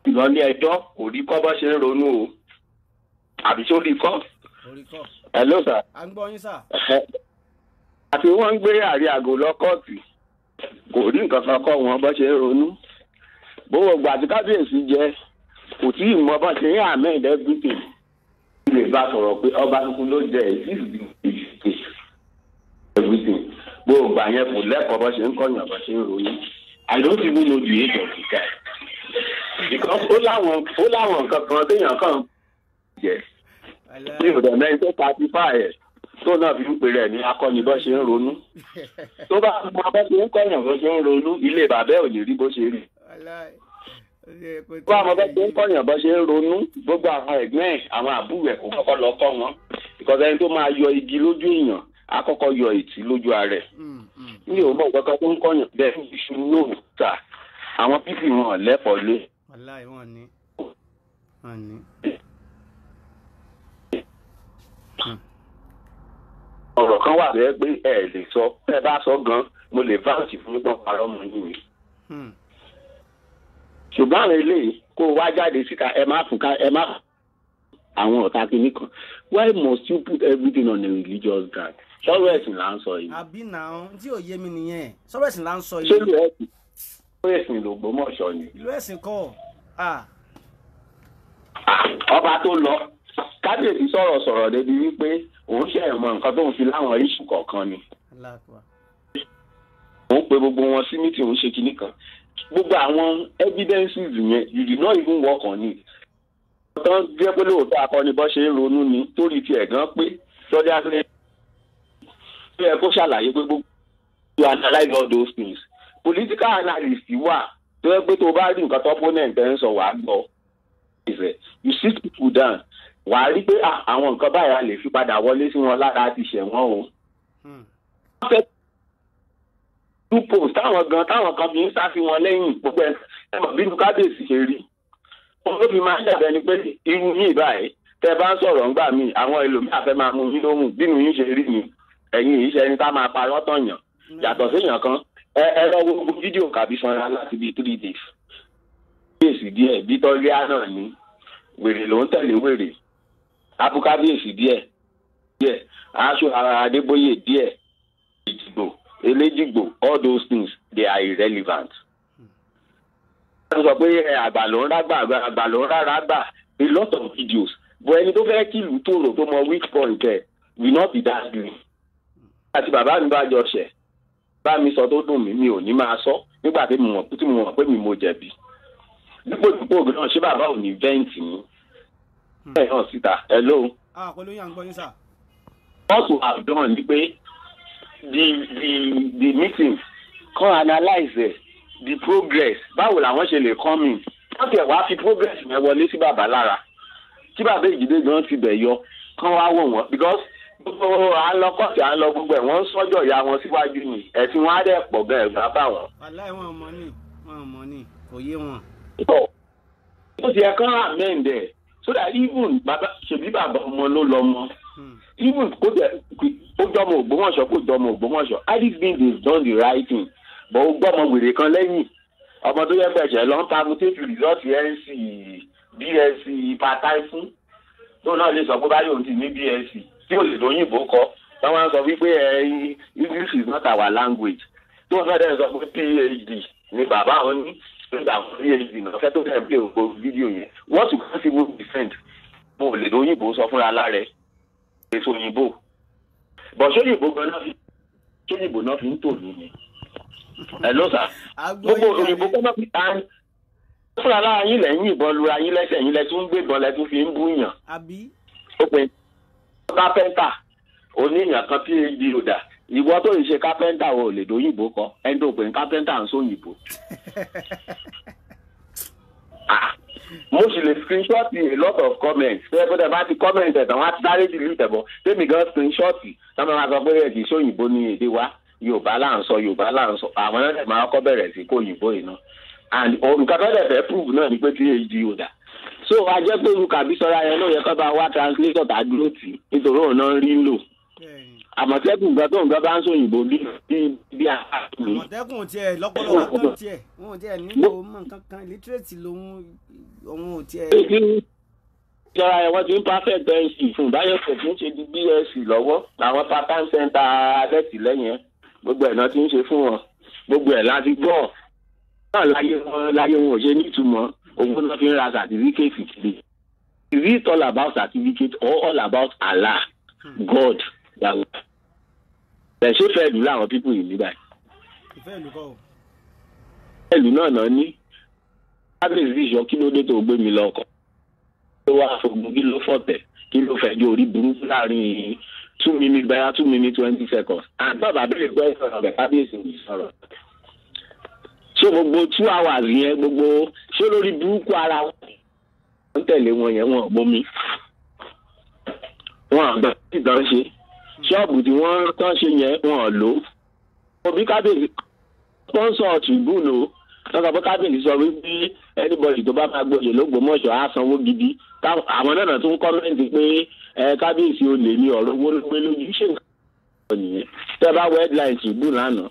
[SPEAKER 2] ìlọlé ẹjọ́, kò rí kọ́ bọ́ ṣe ń ronú o, àbí ṣó rí kọ́?
[SPEAKER 1] Orí kọ́.
[SPEAKER 2] Hello sir.
[SPEAKER 1] À ń gbọ́ yín sà.
[SPEAKER 2] Àti wọ́n ń gbé ààrẹ àgò lọ kóòtù, kò rí nǹkan kan kọ́ wọn bọ́ ṣe ń ronú. Gbogbo ìgbà tí kábíyèsí jẹ, kò tí ì mọ bọ́ ṣe ń amend everything. Lè bá sọ̀rọ̀ pé ọba tuntun ló jẹ, it is everything. Gbogbo ìgbà yẹn kò lẹ́kọ̀ọ́ bọ́ ṣe ń kọ́yàn bọ́ ṣe ń ronú. I don't even know the age of the guy because ó láwọn nǹkan kan téèyàn kàn jẹ ní ìrọ̀lẹ́ mẹ́rin tó 35 ẹ̀ tó náà fi ń pè rẹ̀ ní akọni bọ́ ṣe ń ronú. Tó bá mọ bọ́ ṣe ń kọ́yàn bọ́ ṣe ń ronú, ilé bàbá ẹ̀ ò ní rí bó ṣe rí. Tó bá mọ bọ́ ṣe ń kọ́yàn bọ́ ṣe ń ronú, gbogbo àwọn ẹ̀gbọ́n ẹ̀, àwọn àbúrò ẹ̀, kò kọ́kọ́ lọ kọ́ wọn, because ẹni tó máa yọ igi lójú èèyàn á kọ́kọ́ yọ ìtì lójú ara ẹ̀. Mi ò mọ nǹkan kan tó ń kọ́yàn bẹ́ẹ̀. Iṣu náà ta àwọn pípì wọn lẹ́kọ̀ọ́ lé.
[SPEAKER 1] Wàláì, wọn ní wọn ní.
[SPEAKER 2] Ọ̀rọ̀ kan wà bẹ́ẹ̀ pé ẹ lè sọ, ẹ bá sọ gan, mo lè vouch fún nípa parọ́ mọ́ yín ni. Ṣùgbọ́n àwọn eléyìí kó o wá jáde síta, ẹ má fún ká ẹ má àwọn ọ̀tá kìíní kan. Why must you put everything on a religious ground? Sọ̀rọ̀ ẹ̀sìn là ń sọ yìí.
[SPEAKER 1] Àbí náà, tí ò yé mi nìyẹn, sọ̀rọ̀ ẹ̀sìn là ń sọ
[SPEAKER 2] Ṣé
[SPEAKER 1] yìí.
[SPEAKER 2] Ìlú ẹ̀sìn l'Ògbómọ̀ṣọ́ ni?
[SPEAKER 1] Ìlú ẹ̀sìn kọ́ ah.
[SPEAKER 2] Ọba tó lọ, kábíyèsí sọ̀rọ̀ sọ̀rọ̀ débi wípé òun ṣe ẹ̀mọ nǹkan tóun fi láwọn issue kọ̀ọ̀kan ni.
[SPEAKER 1] Allahu Akbar.
[SPEAKER 2] Òun pe gbogbo wọn sí meeting, òun ṣe kinní kan, gbogbo àwọn evidences yẹn, you did not even work on it. Tán jẹ́ pé lóòótọ́ akọni bọ́ ṣe ń ronú ni, torí tiẹ̀ gan pé sọ́jà pé ó yẹ kó ṣàlàyé pé gbogbo you analyse all those things. Political analyst wà tó yẹ pé tó bá rí nǹkan tó opponent ẹ̀ ń sọ, wàá gbọ́. You sit people down, wàá rí pé ah, àwọn nǹkan báyìí a lè fi padà wọlé sí wọn lára ti ṣẹ̀ wọ́n o. Wọ́n fẹ́ two post táwọn gan táwọn kan fi ń sá sí wọn lẹ́yìn. Gbogbo ẹ̀ ẹ mọ̀ bínú kábíyèsí ṣe rí, òun ló fi máa ń dàbẹ́ ni pé irú yìí báyìí tẹ bá ń sọ̀rọ̀ ńgbà míì, àwọn ẹlòmíà fẹ́ máa mú yín lóhùn. Bínú yín ṣe rí ni ẹ̀yin yìí ṣe ẹni tá máa parọ́ tọ̀yàn yàtọ̀ séèyàn kan. Ẹ lọ wo gbogbo fídíò kàbí sanra láti bíi 3 days. Kábíyèsí díẹ̀ bí tọ́líà náà ní wèrè ló ń tẹ̀lé wèrè abúkábíyèsí díẹ̀ díẹ̀, aṣọ ara Adébóyè díẹ̀, ìdìbò eléjìgbò, all those things, they are irrelevant. Wọ́n sọ pé ẹ, àgbà ló ń rágbà, àgbà ló ń rárá gbà, a lot of videos, but ẹni tó fẹ́ kí ìlú tòrò, tó mọ weak point ẹ̀, will not be that green. Àti bàbá mi bá jọ ṣẹ̀ bá mi sọ tó dùn mí, mi ò ní máa sọ nígbà tí mo mọ̀ pé mi mo jẹ̀bi. Dípò dípò náà, ṣé bàbá ò ní vent ni bẹ́ẹ̀ náà síta? Hello?
[SPEAKER 1] Ah, pẹ̀lú yín, à ń gbọ́ yín sà.
[SPEAKER 2] What we have done ni pé the meeting kan analyse the progress, báwo làwọn ṣe lè come in, wọ́n tiẹ̀ wá fi progress yẹn wọlé sí bàbá lára, tí bàbá Ìjìdé gan ti bẹ̀ yọ kán wá wò wọ́n, because gbogbo à ń lọ kọ́ọ̀tì, à ń lọ gbogbo ẹ̀, wọ́n ń sọ́jọ́ ìyá wọn síwájú ni ẹ̀sìn wọn á dẹ̀ pọ̀ gan, ẹ̀gbá bá wọn.
[SPEAKER 1] Wàláì, wọn mọ̀ ní, wọn mọ̀ ní, kò yé wọn.
[SPEAKER 2] Ó ti yẹ kán amend ẹ̀ so that even bàbá, ṣèbí bàbá ọmọ ló lọ mọ, even kó tẹ ó jọmọ Ògbómọ̀ṣọ́, kó jọmọ Ògbómọ̀ṣọ́, had it been they done the right thing, but ó gbọ́mọ wèrè kan lẹ́yìn, ọmọ tó yẹ pẹ̀sẹ̀ lọ ń permutate result NC, BSc part-time fún tó náà lè sọ pé báyọ̀ òun ti ní BSc tí ò lè lóyìnbó kọ, táwọn sọ wípé ẹ English is not our language, tó náà dẹ̀ sọ pé PhD ni bàbá òun ní nígbà PhD náà fẹ́ tó fẹ́ play gbogbo fídíò yẹn. What you can't even defend, mo lè lóyìnbó sọ fúnra lára ẹ̀, èso òyìnbó bọ̀, sóyìnbó gan náà fi sóyìnbó náà fi ń tòlú ni. Hello sir. Gbogbo òyìnbó kọ́ náà fi ta fúnra lára yín lẹ́yìn ìbọn lura yín lẹ́sẹ̀ yín, lẹ́tún gbébọn, lẹ́tún fi ń búyàn.
[SPEAKER 1] Àbí.
[SPEAKER 2] Ó pe kápẹ́ńtà oníyàn kan PhD ọ̀dà, ìwọ tó ń ṣe kápẹ́ńtà ò lè dóyìnbó kọ, ẹni tó pè ní kápẹ́ńtà ń sóyìnbó. Mo sì lè screenshot a lot of comments. Ṣé pé tẹ bá ti comment ẹ̀ tán, wọ́n á ti sáré delete ẹ̀ bọ̀. Tèmi gan screenshot, tán máa sọ pé ẹ̀ kì í ṣòyìnbó ní èdè wa. Yorùbá là ń sọ, Yorùbá là ń sọ. Àwọn náà dẹ̀ máa kọ́ bẹ̀rẹ̀ sí kó òyìnbó yìí náà. And nǹkan tó dẹ̀ fẹ́ prove náà ni pé PhD holder. So a jẹ́ pé irú Kàbísọ́lá yẹn náà yẹ kó bá wá translator tá a dúró tì í nítorí òun náà ń rí lò. Àmọ̀tẹ́kùn nǹkan tó nǹkan bá ń sòyìnbó bí bí àmì.
[SPEAKER 1] Àmọ̀tẹ́kùn tiẹ̀ lọ́pọ̀lọpọ̀ kan tiẹ̀ wọn ò tiẹ̀ nílò mọ̀ nǹkan kan, illiterate lòun, òun ò tiẹ̀.
[SPEAKER 2] Ìjọba ẹ̀ wọ́n ti ń perfect BSc fún báyọ̀, kò tún ṣe di BSc lọ́wọ́. Àwọn part-time center alẹ́tìlẹ́yìn ẹ̀ gbogbo ẹ̀ náà ti ń ṣe fún wọn. Gbogbo ẹ̀ láti gbọ́ náà láyé wọn ò ṣe nítumọ̀. Owó náà fi ń ra certificate kiri. Is it all about certificate or all about Allah, God? Ẹ̀ ṣé fẹ́ẹ́ lù láwọn people yìí nígbà yìí?
[SPEAKER 1] Ìfẹ́ ìlú kọ́ o.
[SPEAKER 2] Ìlú náà náà ní kábíyèsí ìṣọ, kí ló dé tó gbé mi lọkọ tó wá fogun? Kí ló fọ̀tẹ̀? Kí ló fẹjọ́ orí burúkú láàrin 2 minutes, báyà 2 minutes 20 seconds? And bàbá bẹ̀rẹ̀ pé sọ̀rọ̀ bẹ̀, kábíyèsí ò sọ̀rọ̀. Ṣé gbogbo 2 hours yẹn, gbogbo ṣé lórí burúkú ara wọn ń tẹ̀lé wọn yẹn, wọn ò bomi wọn àgbà tí ìtàn ṣe ṣọ́ọ̀bù tí wọ́n tán ṣe yẹn, wọn ò lò ó. Òbí kábíyèsí sponsor tribune o, wọ́n sọ pé kábíyèsí sọ wípé anybody tó bá máa gboyè lÓgbómọ̀ṣọ́ á sanwó gidi. Àwọn náà tún comment pé ẹ kábíyèsí olè ní, ọ̀rọ̀ owó ló gbé lójú. Ṣé nǹkan nìyẹn? Tẹ́ bá wọ headline tribune lánàá,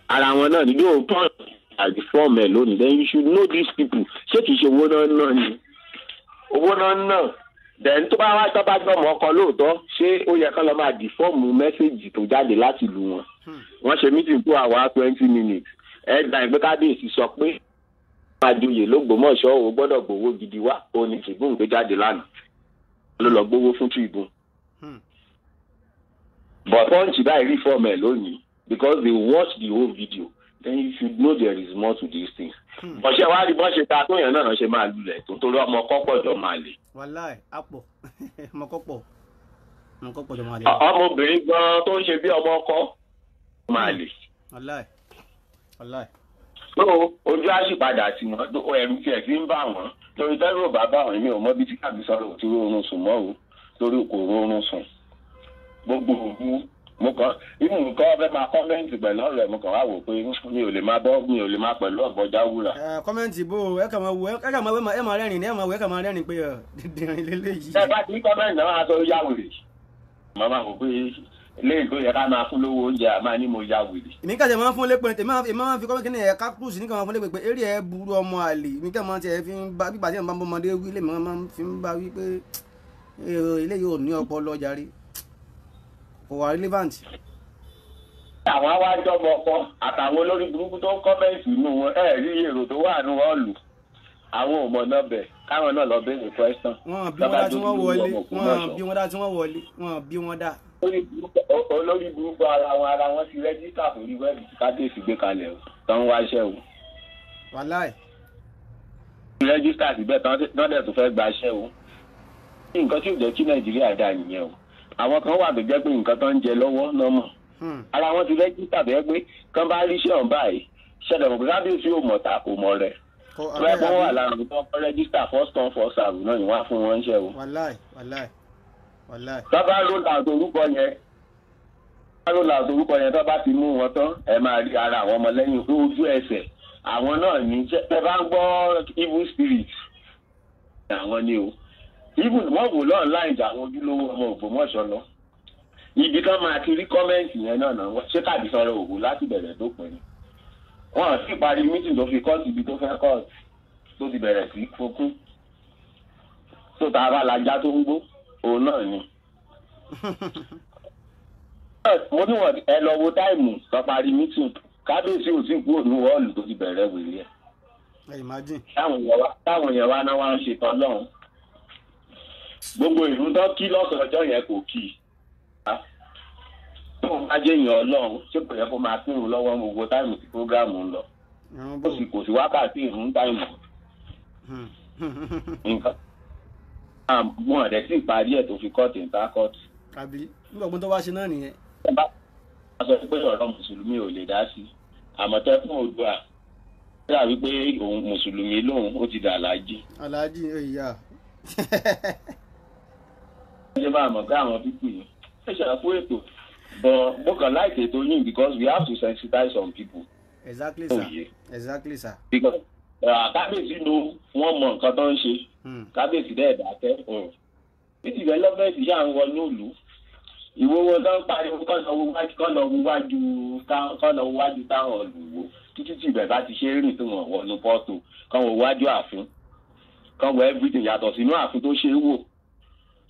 [SPEAKER 2] ara wọn náà ní yóò pọ́n àti fọ́ọ̀mù ẹ̀ lónìí. Then you should know these people. Ṣé kìí ṣe owó náà náà ni owó náà náà? Then tó bá wá tó bá gbọ́mọ ọkọ lóòótọ́, ṣé ó yẹ kán lọ máa deform message tó jáde láti ìlú wọn? Wọ́n ṣe meeting 2 hours 20 minutes, headline pé kábíyèsí sọ pé àjòyè lÓgbómọ̀ṣọ́ ò gbọ́dọ̀ gbowó gidi wá, ó ní Tribune gbé jáde lánàá. Ló lọ gbowó fún Tribune, but Punch báyìí rí fọ́ọ̀mù ẹ̀ lónìí because they watch the whole video. Then you should know there is more to these things. Bọ́sẹ̀ wá rí bọ́sẹ̀ ta tó yẹn náà ṣe máa lulẹ̀ tó, torí ọmọ kọ́pọ̀ jọ máa lè.
[SPEAKER 1] Wàláì àpọ̀ ọmọ kọ́pọ̀, ọmọ kọ́pọ̀ jọ máa lè.
[SPEAKER 2] Ọmọbìnrin gan tó ń ṣe bí ọmọ ọkọ máa lè.
[SPEAKER 1] Wàláì, wàláì.
[SPEAKER 2] So ojú á sì padà sí wọn, ẹ̀rù tiẹ̀ ti ń bà wọ́n torí tẹ́lẹ̀ ò bá bá wọn. Èmi ò mọ bí tí kàbí sọ̀rọ̀ tí oorun sùn mọ́ o, torí kò rọrùn sùn gbogbo òru. Mo kàn inú nǹkan fẹ́ máa comment pẹ̀lú ọ̀rọ̀ ẹ̀, mo kàn wá wò pé mi ò lè máa bọ́, mi ò lè máa pẹ̀lú ọ̀bọ̀já wúrà.
[SPEAKER 1] Ẹ comment bó o, ẹ kàn máa wo, ẹ kàn máa wo, ẹ máa rẹ́rìn-ín, ẹ máa wo, ẹ kàn máa rẹ́rìn-ín pé ẹ dídìrín lélẹ́yìí.
[SPEAKER 2] Ẹ bá ti ń comment náà, máa sọ yá wèrè. Màá máa wò pé léyìí tó yẹ ká máa fún lówó oúnjẹ, àmà ní mo ya wèrè.
[SPEAKER 1] Èmi kàn ṣe máa ń fún lépè, èmi máa ń fi kọ́mí kíni ẹ̀ kákúrúsì ní kàn máa fún lépè pé eré ẹ̀ burú, ọmọ àlè. Èmi kàn máa tiẹ̀ fi ń bá bíbà tí ẹ̀ ń bá ọmọdé wí lèmi máa fi ń bá wí pé eléyìí ò ní ọpọlọ jàre, kò wà relevant.
[SPEAKER 2] Àwọn awájọmọ ọkọ àtàwọn olórí burúkú tó ń comment inú wọn, ẹ rí èrò tó wà ní hall, àwọn ò mọ̀ náà bẹ̀ káwọn náà lọ béèrè question.
[SPEAKER 1] Wọn bí wọn dá tí wọ́n wọlé, wọn bí wọn dá tí wọ́n wọlé, wọn bí wọn dá.
[SPEAKER 2] Olórí burúkú ara wọn ti register sórí web tí kábíyèsí gbé kalẹ̀ o, tán wáṣẹ́ o.
[SPEAKER 1] Wàláì.
[SPEAKER 2] Register síbẹ̀ tán dẹ̀ tó fẹ́ gbaṣẹ́ o. Nǹkan tí ò jẹ́ kí Nàìjíríà dà nìyẹn o. Àwọn kan wà tó jẹ́ pé nǹkan tó ń jẹ lọ́wọ́ náà mọ̀. Ara wọn ti register tó yẹ pé kán bá ríṣẹ́ ọ̀hún báyìí ṣẹlẹ̀ mọ̀ pé kábíyèsí ò mọ̀ ta kò mọ̀ rẹ̀. Wọ́n pọ́n wà lára àwọn tó ń register, first come first serve náà ni wọ́n á fún wọn ṣẹ́ o.
[SPEAKER 1] Wàláì, wàláì, wàláì.
[SPEAKER 2] Tó bá roll out orúkọ yẹn, bá roll out orúkọ yẹn, tó bá ti mú wọn tán, ẹ máa rí ara àwọn ọmọlẹ́yìn ojú ẹsẹ̀ àwọn náà ní. Ẹ bá ń gbọ́ evil spirit, àwọn ni o. Even wọ́n wò lọ́ọ̀láìn jà àwọn ojúlówó ọmọ Ògbómọ̀ṣọ́ lọ. Ibi kan máa ti rí comment yẹn náà náà, ṣé tàbí sọ̀rọ̀ òwò láti bẹ̀rẹ̀ dópin ni. Wọ́n sì parí meeting tó fi kọ́ọ̀tù ibi tó fẹ́ kọ́ọ̀tù tó ti bẹ̀rẹ̀ sí fokún tó tá a bá lajá tó ń gbó òun náà ni. Mo ní wọn ẹ lọ wo time tó parí meeting, kábíyèsí ò tí kúrò ní hall tó ti bẹ̀rẹ̀ wèrè ẹ̀.
[SPEAKER 1] Ẹ imagine.
[SPEAKER 2] Táwọn yẹn wá náà wá ń ṣe tán lọ́hùn. Gbogbo ìlú tó kí lọ́sàn-án ọjọ́ yẹn kò kí i. Tó bá jẹ́ èèyàn Ọlọ́run, ṣé kò yẹ kó máa kírun lọ́wọ́ gbogbo time tí program ń lọ? Ó sì kò sí wákàtí ìrun time nǹkan wọn àdẹ sì parí ẹ̀ tó fi kọ́ọ̀tì níta kọ́ọ̀tì.
[SPEAKER 1] Àbí nígbà gbọ́n tó wá ṣe náà nìyẹn.
[SPEAKER 2] Wọ́n sọ pé ọ̀rọ̀ mùsùlùmí ò lè dá sí Àmọ̀tẹ́kùn Oòduà. Dàbí pé òun mùsùlùmí lòun ó ti dà aláàjì.
[SPEAKER 1] Aláàjì ìyá.
[SPEAKER 2] Ṣé máa mọ̀ pé àwọn people yìí ẹ ṣàkóso ètò, but mo kàn like ètò yín because we have to sensitize some people.
[SPEAKER 1] Exactly sir. Exactly sir.
[SPEAKER 2] Because kábíyèsí ló wọ́n mọ nǹkan tó ń ṣe. Kábíyèsí dẹ̀ dákẹ́. Bí development yà ń wọnú ìlú, ìwọ wọn tó ń pariwo kọ́ lọ wájú táwọn olùwò títí tí ibẹ̀ bá ti ṣe é rìn tó wọ́n wọnú pọ́tò kán wọ wájú ààfin, kán wọ everything yàtọ̀ sínú ààfin tó ṣe é wò.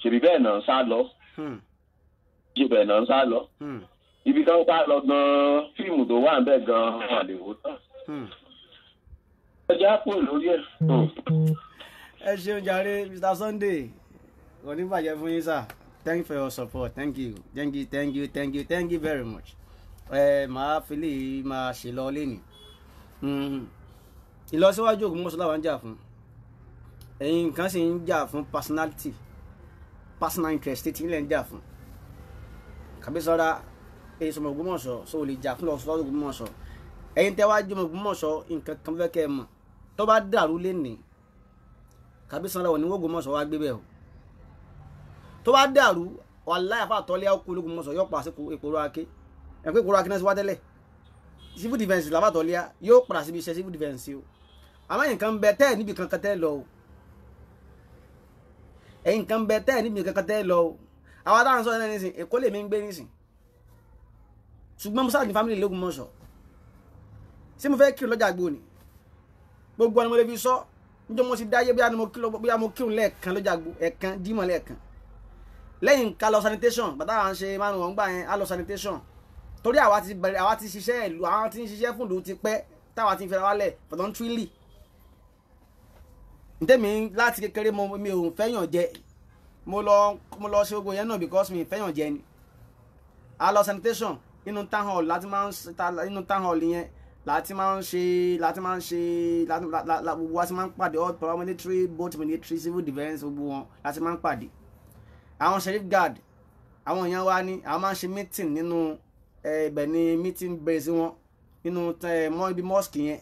[SPEAKER 2] Ṣèbí bẹ́ẹ̀ náà ń sá lọ. Ṣe bẹ́ẹ̀ náà ń sá lọ. Ibi kan sá lọ gan-an, fíìmù tó wà níbẹ̀ gan-an wọ́n lè wò tán. Ọjà kúrò lórí ẹ̀.
[SPEAKER 1] Ẹ ṣeun jàre Mr. Sunday, kò ní bàjẹ́ fún yín sir. Thank you for your support. Thank you, thank you, thank you, thank you, thank you very much. Ẹ máa fi lè máa ṣe lọ lẹ́nu. Ìlọsíwájú Ògbómọ̀ṣọ́ làwọn ń jà fún. Ẹ̀yin kan sì ń jà fún personality, personal interest tí ilẹ̀ ń jà fún. Kàbísọ́ra èyí sọmọ Ògbómọ̀ṣọ́ sọ ò lè jà fún lọ́sọ́dọ̀ Ògbómọ̀ṣọ́. Ẹ̀yin tẹ́ wá jọmọ Ògbómọ̀ṣọ́ nǹkan kan fẹ́ kẹ́ ẹ mọ̀. Tó bá dàrú lénìí, Kàbísọ́ra ò ní Ògbómọ̀ṣọ́ wá gbé bẹ́ẹ̀ o. Tó bá dàrú, wàláhì àfa àtọ́lé ọkọ̀ Ògbómọ̀ṣọ́ yóò pa àsìkò ìpòrò ake. Ẹ̀ pé ìpòrò ake náà ti wá tẹ́lẹ̀. Civil defence làbá àtọ́lé yóò padà síbi iṣẹ́ civil defence o. Àmọ́ nǹkan bẹ tẹ́ ẹ̀ níbi kankan tẹ́ lọ o. Ẹ̀yin kan bẹ tẹ́ ẹ̀ níbi kankan tẹ́ lọ o. Àwa táwọn sọ̀rọ̀ náà nísìn, Èkó lèmi ń gbé nísìn. Ṣùgbọ́n mo sáà ní family l'Ógbómọ̀ṣọ́. Ṣé mo fẹ́ kírun lọ́jà àgbo ni? Gbogbo ọ̀nà mo lè fi sọ. Níjọ́ mo ti dáyé bóyá mo kírun lẹ́ẹ̀kan lọ́jà àgbo, ẹ̀kan dímọ̀ lẹ́ẹ̀kan. Lẹ́yìn ká lọ sanitation, bàtà à ń ṣe márùn ún gbà yẹn, á lọ sanitation. Torí àwa ti bẹ̀rẹ̀, àwa ti ṣiṣẹ́ ìlú, àwa ti ń ṣiṣẹ́ fún ìlú ti pẹ́, táwa ti ń fẹ́ra wálẹ̀ voluntarily. Ntẹ́mi láti kékeré mi ò fẹ́yàn jẹ. Mo lọ ṣe gbogbo yẹn náà because mi fẹ́yàn jẹ ni. A lọ sanitation nínú town hall láti máa ń nínú town hall yẹn láti máa ń ṣe gbogbo wa ti máa ń pàdé all paramilitary, both military, civil defence gbogbo wọn láti máa ń pàdé. Àwọn sheriff guard àwọn èèyàn wa ni àwọn máa ń ṣe meeting nínú ibẹ̀ ni meeting base wọn nínú ibi mosque yẹn.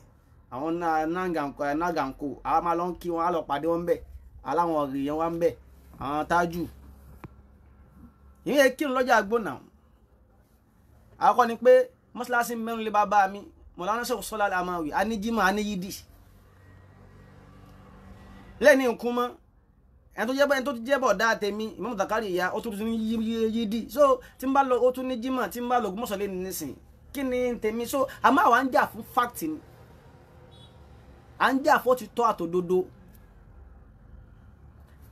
[SPEAKER 1] Àwọn naganko àwọn máa lọ ń kí wọn, á lọ pàdé wọn bẹ̀, aláwọn èèyàn wa ń bẹ̀, àwọn tájù. Ìyẹn kírun lọ́jà àgbo náà. Àkọ́kọ́ ni pé mọ́ṣáláṣí mẹ́rin lé bàbá mi, Mọ̀lánà Sheikh Sọ́lá Amawi, a ní jímọ̀, a ní yídì. Lẹ́ni nǹkan mọ́, ẹni tó jẹ́ bọ̀dá tèmi, Imam Zakari ìyá, ó tún ní yídì. So tí n bá lọ, ó tún ní jímọ̀, tí n bá lọ Ògbómọ̀ṣọ́ lé nísìn. Kí ni tèmi? So àmọ́ àwa ń jà fún fact ni. À ń jà fún òtítọ́ àtòdodo.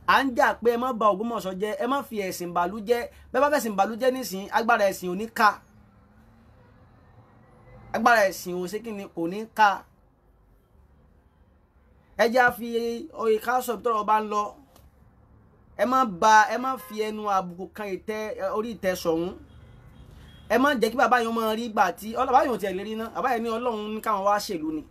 [SPEAKER 1] À ń jà pé ẹ má ba Ògbómọ̀ṣọ́ jẹ́, ẹ má fi ẹ̀sìn bàlú jẹ́. Bẹ́ẹ̀ bá fẹ̀sìn bàlú jẹ́ nísìn, agbára ẹ̀sìn ò ní ká. Agbára ẹ̀sìn ò ṣe kí ni kò ní ká. Ẹ jẹ́ á fi oyè ká sọ ibi tọ́rọ̀ bá ń lọ. Ẹ má fi ẹnu àbùkù kan ìtẹ́ orí ìtẹ́ sọ̀hún. Ẹ má jẹ́ kí bàbá yẹn máa rí gbà tí bàbá yẹn ò tiẹ̀ lè rí ná. Bàbá yẹn ní Ọlọ́run ní káwọn wá ṣèlú ni.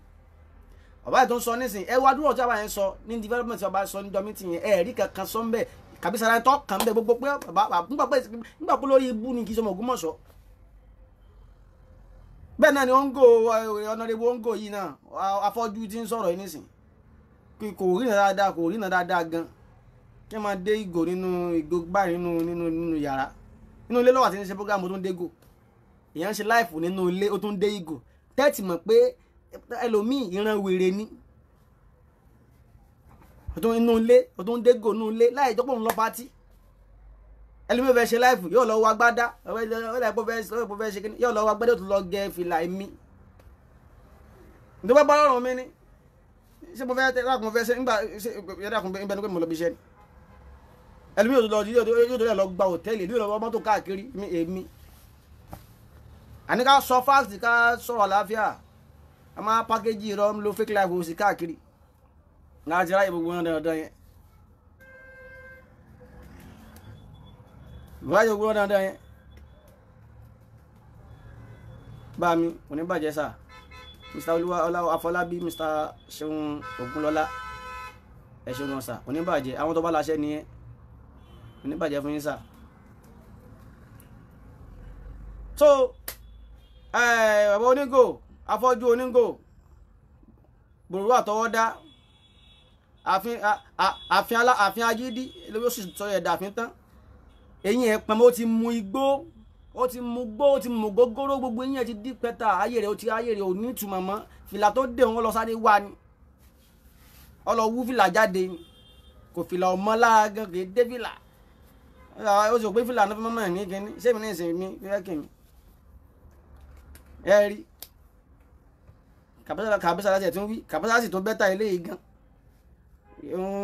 [SPEAKER 1] Bàbá yẹn tó ń sọ nísìn, ẹ wá dúró tí bàbá yẹn sọ ní development tí bàbá sọ ní dọ́mítì yẹn, ẹ rí kankan sọ ń bẹ̀. Kàbísàrà tó kàn ń bẹ̀ gbogbo pé bàbá nígbà pé lórí ibú ni kì í sọmọ Ògbómọ̀ṣọ́. Bẹ́ẹ̀ náà ni Ongo, Honorable Ongo yìí náà, afọ́jú tí ń sọ̀rọ̀ yìí nísìn. Kò rí náà dáadáa, kò rí náà dáadáa gan. Kí ẹ máa dé ìgò nínú ìgò báyìí nínú yàrá. Nínú ilé lọ́wọ́ àti ní ṣe program ó tún dé ìgò. Èèyàn ń ṣe láìfù nínú ilé ó tún dé ìgò. Tẹ́tì mọ̀ pé ẹlòmíì ìran wèrè ni. Ó tún inú ilé, ó tún dé ìgò nínú ilé láì jọ́ pé òun lọ pátí. Ẹlòmíì fẹ́ ṣe láìfù yóò lọ wọ agbádá, yóò lọ wọ agbádá ó tún lọ gẹ fìlà èmi. Nítorí bá lọ́rùn mi ni. Ṣé mo fẹ́ dákun fẹ́ ṣe nígbà ṣe dákun bẹ́ẹ̀ ni pé mo lọ bí iṣẹ́ ni. Ẹlòmíì yóò tó lọ gba hòtẹ́ẹ̀lì, yóò lọ wọ mọ́tò káàkiri èmi. Àní ká sọ fáàsì ká sọ̀rọ̀ àlàáfíà. A máa pákéjì irọ́ ń lo fake life òsì káàkiri. Láti ráyè gbogbo wọn dandan yẹn. Ráyè gbogbo wọn dandan yẹn. Bá mi, kò ní bàjẹ́ sà. Mr. Olúwa Afọlábí, Mr. Ṣeun Ògúnlọ́lá. Ẹ ṣeun gan sà, kò ní bàjẹ́. Àwọn tó bá láṣẹ nìyẹn. Kò ní bàjẹ́ fún yín sà. So, bàbá onígò, afọ́jú onígò, Gbòòrò àtọwọ́dá àfin agídí ló sì sọ ẹ̀dá àfin tán. Eyín ẹ̀ pọnmọ́, ó ti mu igbó, ó ti mu gbó, ó ti mu gógóró, gbogbo eyín ẹ̀ ti dí pẹ́ta. Ayé rẹ̀ ó ti ayé rẹ̀ ò ní ìtumọ̀ mọ́. Fìlà tó dé wọn lọ sáré wá ni, ọ lọ wú fìlà jáde ni, kò fìlà ọmọ lára gan, kì í dé fìlà. Ó sì pé fìlà náà fi mọ́mọ́ ní kíní ṣé mi ní ìsìn mi fẹ́ kí mi ẹ rí kàbísà láti ẹ̀ tún wí kàbísà sì tó bẹ́tà eléyìí gan.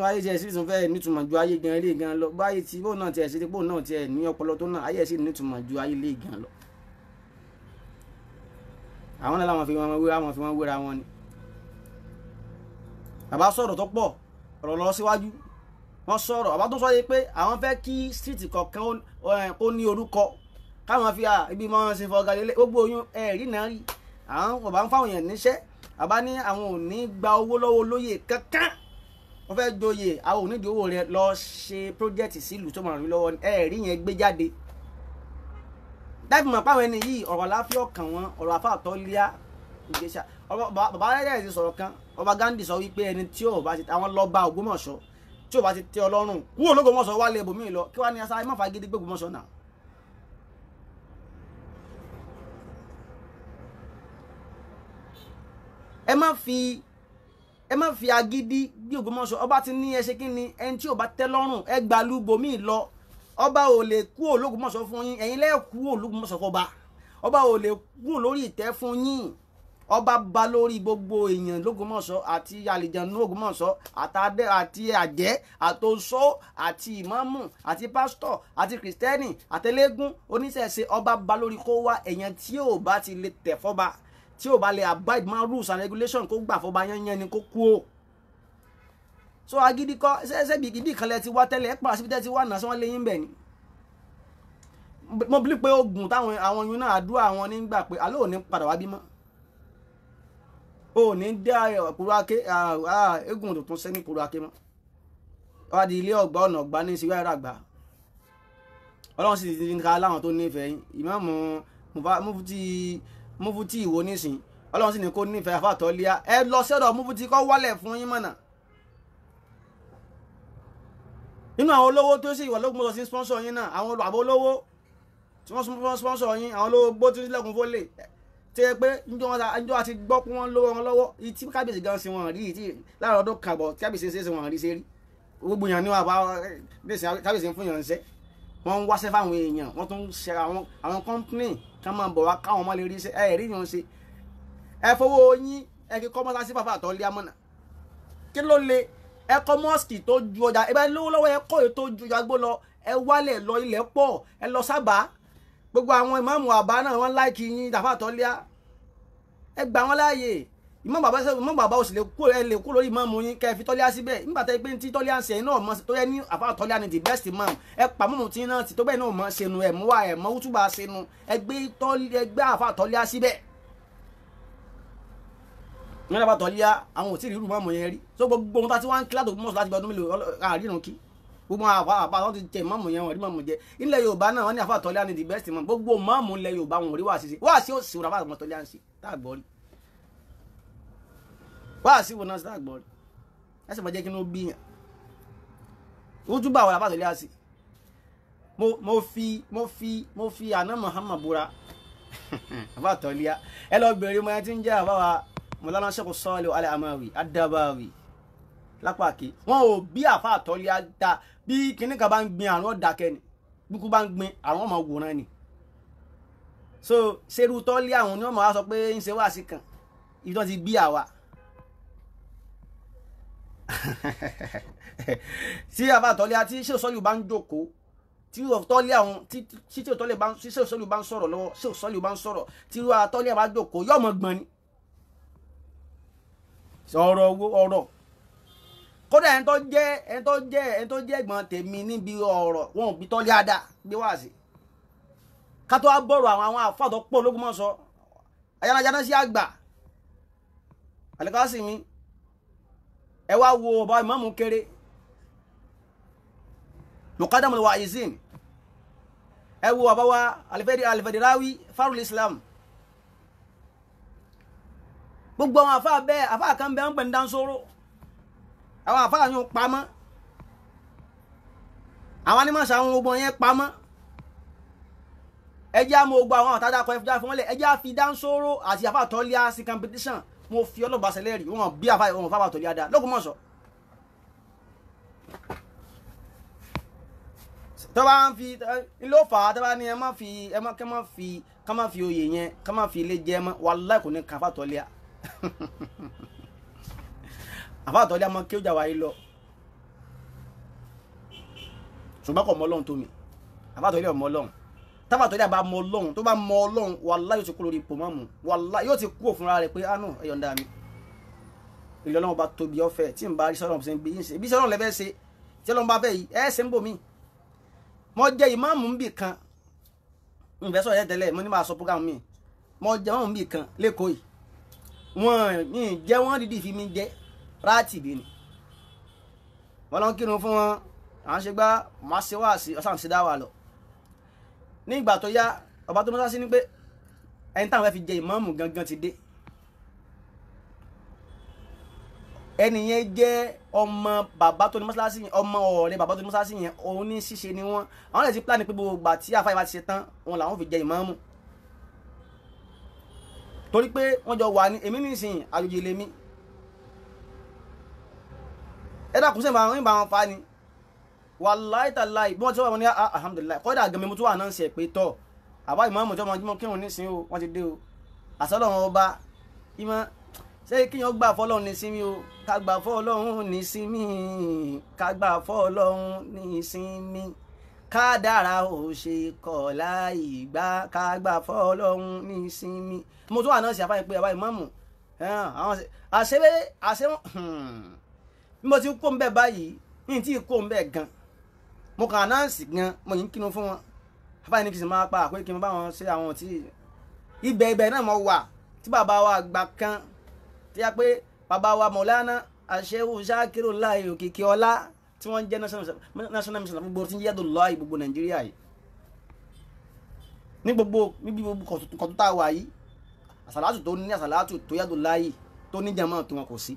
[SPEAKER 1] Ayé tiẹ̀ sì tún fẹ́ nítumọ̀ ju ayé gan eléyìí gan lọ. Báyìí tí bóun náà tiẹ̀ sí bóun náà tiẹ̀ ní ọpọlọ tó náà, ayé sì nítumọ̀ ju ayé eléyìí gan lọ. Àwọn náà làwọn fi wọn wéra wọn fi wọn wéra wọn ni. Bàbá sọ̀rọ̀ tó pọ̀, ọ̀rọ̀ lọ síwájú, wọ́n sọ̀rọ̀. Bàbá tó sọ yìí pé àwọn fẹ́ kí street kọ̀ọ̀kan kó ní orúkọ káwọn fi ibi mọ́ ṣe fọgá lélẹ̀ gbogbo oyún ẹ̀rí náà rí. Àwọn bàbá ń fáwọn èèyàn níṣẹ́. Bàbá ní àwọn ò ní gba owó lọ́wọ́ olóyè kankan, wọ́n fẹ́ joyè, àwọn ò ní ìdíwọ́ rẹ lọ ṣe project sílùú tó máa ràn mí lọ́wọ́. Ẹ̀rí yẹn gbé jáde dábì mọ̀ páwọn ẹni yìí ọ̀rọ̀ láfíà ọkàn wọn, ọ̀rọ̀ àfàtọ́ líá ìgbésà. Bàbá rẹ̀ ti sọ̀rọ̀ kan, ọba Gandhi sọ wípé ẹni tí ò bá ti àwọn lọ́ba Ògbómọ̀ṣọ́ tí ò bá ti tẹ́ Ọlọ́run kúrò l'Ógbómọ̀ṣọ́ wálé ibòmíì lọ, kí wàá ní asa ẹ má fagídí gbé Ògbómọ̀ṣọ́ náà. Ẹ má fi agídí gbé Ògbómọ̀ṣọ́. Ọba ti ní ẹ ṣe kí ni, ẹni tí ò bá tẹ́ lọ́rùn ẹ gbalú ibòmíì lọ. Ọba ò lè kúrò l'Ógbómọ̀ṣọ́ fún yín, ẹ̀yin lẹ́ kúrò l'Ógbómọ̀ṣọ́ fọba. Ọba ò lè kúrò lórí ìtẹ́ fún yín. Ọba ba lórí gbogbo èèyàn l'Ógbómọ̀ṣọ́ àti àlìjànú Ògbómọ̀ṣọ́ àtàdé àti àjẹ́ àtòsó àti ìmáàmù àti pásítọ̀ àti kìrìsìtẹ́nì àtẹlẹ́gùn oníṣẹ̀ṣe. Ọba ba lórí kó wá. Èèyàn tí ò bá ti lè tẹ̀ fọba, tí ò bá lè abide man rules and regulation kó gbà fọba yányán ni kó kú o. So agídí kọ́ ṣẹ́ṣẹ́ bí ibi ìkànlẹ̀ ti wá tẹ́lẹ̀ ẹ pàṣẹ síbi tẹ́ ti wá náà sí wọ́n lé yín bẹ̀ ni. Mo bí pé oògùn táwọn àwọn oyún náà àdúrà wọn nígbà pé alẹ́ òní padà wá bímọ, ò ní dé kúrò ake eégún tuntun sẹ́ni kúrò ake mọ́. Wá di ilé ọgbà ọ̀nà ọgbà ní ìṣíwá ẹ̀rọ àgbà. Ọlọ́run sì ti ní ká láwọn tó nífẹ̀ẹ́ yín. Ìmáàmù Mufti Ìwó nísìn, Ọlọ́run sì ní kó nífẹ̀ẹ́ àfàtọ́líà. Ẹ lọ sọ́dọ̀ Mufti kó wálẹ̀ fún yín mọ̀nà. Nínú àwọn olówó tó sì wà l'Ógbómọ̀ṣọ́ sí sponsor yín náà, àwọn àbọ̀ olówó tí wọ́n sponsor yín, àwọn olówó gbó tí lẹ́kùn fólè tí ẹ pé njọ́ àti gbọ́ pé wọ́n lówó wọn lọ́wọ́. Ìtí kábíyèsí gan sí wọn rí, ìtí láàárọ̀ ọdún kàbọ̀ kábíyèsí ṣe sí wọn rí ṣe rí. Gbogbo èèyàn ní wàá kábíyèsí ń fún yàn ṣẹ́, wọ́n ń wáṣẹ́ fáwọn èèyàn, wọ́n tún ń ṣe àwọn kọ́ńpínì kan máa bọ̀ wá káwọn ọmọ lè rí ṣe. Ẹ rí yàn ṣe, ẹ fowó yín ẹ fi kọ́ mọ́sáàsì fàfà àtọ́ lé amọ̀nà. Kí ló le? Ẹ kọ́ mọ́sìkì tó ju ọjà, ẹ bá lówó lọ́wọ́ ẹ kọ́ èyí tó ju ọjà gbó lọ, ẹ wálẹ̀ lọ ilẹ̀ pọ̀, ẹ lọ sábà. Gbogbo àwọn ìmáàmù àbá náà wọ́n láìkì yín tàfà àtọ́líà, ẹ gbà wọ́n láàyè. Ìmáàmù bàbá ò sì lè kú, ẹ lè kú lórí ìmáàmù yín kẹ́ ẹ fi tọ́líà síbẹ̀. Nígbà tẹ́ pé tí tọ́líà ń ṣe náà mọ̀ tó yẹ ní àfà àtọ́líà ni the best imam, ẹ pa mọ́mù tí náà tí tó bẹ́ẹ̀ náà mọ̀ ṣẹnu ẹ̀ mú wa ẹ̀ mọ́ wútúbà ṣẹnu, ẹ gbé àfà àtọ́líà síbẹ̀. Nígbà bá tọ́líà àwọn ò tí ì rírù mọ́mù yẹn rí. So gbogbo ohun tá ti wá ń kí látò mọ́sọ̀ láti gba ọdún mélòó àrírun kí gbogbo àwọn àbá wọn ti jẹ mọ́mù yẹn, wọn rí mọ́mù jẹ. Ilẹ̀ Yorùbá náà wọ́n ní àfà àtọ́líà ni the best imam. Gbogbo mọ́mù ilẹ̀ Yorùbá wọn ò rí wàásì sí wàásì ó sì wọ́n àfà àtọ́líà ń ṣe tá a gbọ́ rí wàásì wọn náà tá a gbọ́ rí. Ẹ sì máa jẹ́ kí inú bí yàn. Wútúbà wọn àfà àtọ́líà sí. Mo fi àná Muhammad búra àfà àtọ́líà. Ẹ lọ bẹ̀rẹ̀ mọ́ ẹ ti ń jẹ́ àbá wa Mọ̀lánà Sheikh Salihu Al-Amawi Ad-Dabawi lápàkì. Wọn ò bí àfà àtọ́líà dá. Bí kinní kan bá ń gbin àrùn ọ̀dàkẹ́ ni, bí kú bá ń gbin àrùn ọmọ wòran ni. So ṣerú tọ́lé àwọn ni wọ́n máa sọ pé ń ṣe wáàsí kan ibi tí wọ́n ti bí àwa. Tí àfà àtọ́líà tí Sheikh Salihu bá ń jókòó, tí tọ́lé àwọn tí Sheikh Salihu bá ń sọ̀rọ̀ lọ́wọ́, Sheikh Salihu bá ń sọ̀rọ̀, tí tọ́lé bá jókòó yóò mọ̀ gbọ́n ni. Ọ̀rọ̀ owó ọ̀rọ̀ kódà ẹni tó jẹ́ ẹ̀gbọ́n tèmi níbi ọ̀rọ̀ wọn ò bí tọ́lé àdá gbé wá sí. Ká tó wá bọ̀rọ̀ àwọn àfàtọ́ pọ̀ l'Ógbómọ̀ṣọ́ ayánájáná sí àgbà àlẹ́kọ́sí mi. Ẹ wá wo ọba ìmáàmù kéré Muqaddamul Wa'izin, ẹ wo ọba wa Al-Fadirawi Farul Islam. Gbogbo àwọn àfa bẹ́ẹ̀, àfa kan bẹ́ẹ̀ ń pè ní Dansoro, àwọn àfa yẹn pamọ́, àwọn anímọ̀ṣà àwọn ogun yẹn pamọ́. Ẹ jẹ́ àmọ́ ogun àwọn àtàdá kọ ẹ̀fúdá fún wọn lẹ̀. Ẹ jẹ́ àfi Dansoro àti àfa Tọ́líà sí competition. Mo fi ọlọ́ba sẹlẹ̀ rí wọn bí àfa wọn fáwọn Tọ́líà dá l'Ógbómọ̀ṣọ́. Tó bá ń fi ló fà á, tó bá ní ẹ má fi ẹ má kẹ́ má fi ká má fi oyè yẹn ká má fi ilé jẹ mọ́, wàláì kò ní kan àfa Tọ́líà. Àfa Tọ́líà mọ kí ó jà wáyé lọ, ṣùgbọ́n kò mọ Ọlọ́run tó mi. Àfa Tọ́líà mọ Ọlọ́run. Táfà Tọ́líà bá mọ Ọlọ́run, tó bá mọ Ọlọ́run, wàláì yóò ti kú lórí ipò mọ́mù, wàláì yóò ti kú òfúnra rẹ̀ pé ánú ẹ yọ̀ǹda mi. Ilé Ọlọ́run bá tóbi ọ̀fẹ́ tí n bá rí sọ́dọ̀ ṣe ń gbé yín ṣe bí sọ́dọ̀ lẹ́fẹ́ ṣe tí Ọlọ́run bá fẹ́ yìí ẹ ṣe ń bò mí. Mo jẹ ìmáàmù ń bì kan, n fẹ́ sọ̀rọ̀ yẹn tẹ́lẹ̀, mo ní máa sọ program mi. Mo jẹ ìmáàmù ń bì kan lẹ́kọ̀ọ́ yìí, wọ́n ní jẹ́ wọ́n dídì fi mi jẹ́ ráàtì bí ni. Wọ́n lọ ń kírun fún wọn, à ń ṣe gbá, màá ṣe wá sí ọ̀sán ṣe dá wà lọ. Ní ìgbà tó yá, ọba tó mọ́sá sí ni pé ẹni táwọn fẹ́ fi jẹ ìmáàmù gangan ti dé. Ẹni yẹn jẹ́ ọmọ bàbá tó ní mọ́sálásí yẹn, ọmọ ọ̀rẹ́ bàbá tó ní mọ́sálásí yẹn, òun ní ṣíṣe ni wọ́n. Àwọn lè ti plan pé gbogbo ìgbà tí àfáà yìí bá ti ṣe tán, òun làwọn fi jẹ ìmáàmù. Torí pé wọ́n jọ wà ní èmi nísìnyí àjòjì lèmi. Ẹ dákun sí ìbá wọn fa ni. Wàláì tàláì bí wọ́n ti wà wọ́n ní alhamdulilayi kọ́dà gan mi mo tún wà náà ń ṣe pé tọ́ àbá ìmáàmù tí wọ́n kírun nísìnyí o, wọ́n ti dé o. Àsọlọ́run ọba ìmọ̀ ṣé kíyàn gbà fọlọ́run ní sinmi o, ká gbà fọlọ́run ní sinmi, ká gbà fọlọ́run ní sinmi, ká dára ò ṣe kọ̀ láì gbà, ká gbà fọlọ́run ní sinmi. Mo tún wà náà ṣe àfáà pé àbá ìmáàmù àwọn àṣẹ àṣẹ bí mo ti kó ń bẹ̀ báyìí ní tí kó ń bẹ̀ gan, mo kàn náà sì gan, mo yìí ń kírun fún wọn. Àfáà ní kí n sì máa pa àpé kí n bá wọn ṣe àwọn tí ibẹ̀ ibẹ̀ náà mo wà tí bàbá wa àgbà kan tí a pé bàbá wa Mọ̀lánà Àṣẹ́wò Ṣákírù Láì Òkìkí Ọlá tí wọ́n jẹ́ national mission gbogbo tí ń yẹ́dùn lọ́ọ̀yì gbogbo Nàìjíríà yìí ní gbogbo níbi gbogbo kọ̀tún tá a wà yìí, àsàlátù tó ní àsàlátù tó yẹ́dùn láàyè tó ní jàmọ́ tó wọn kò sí.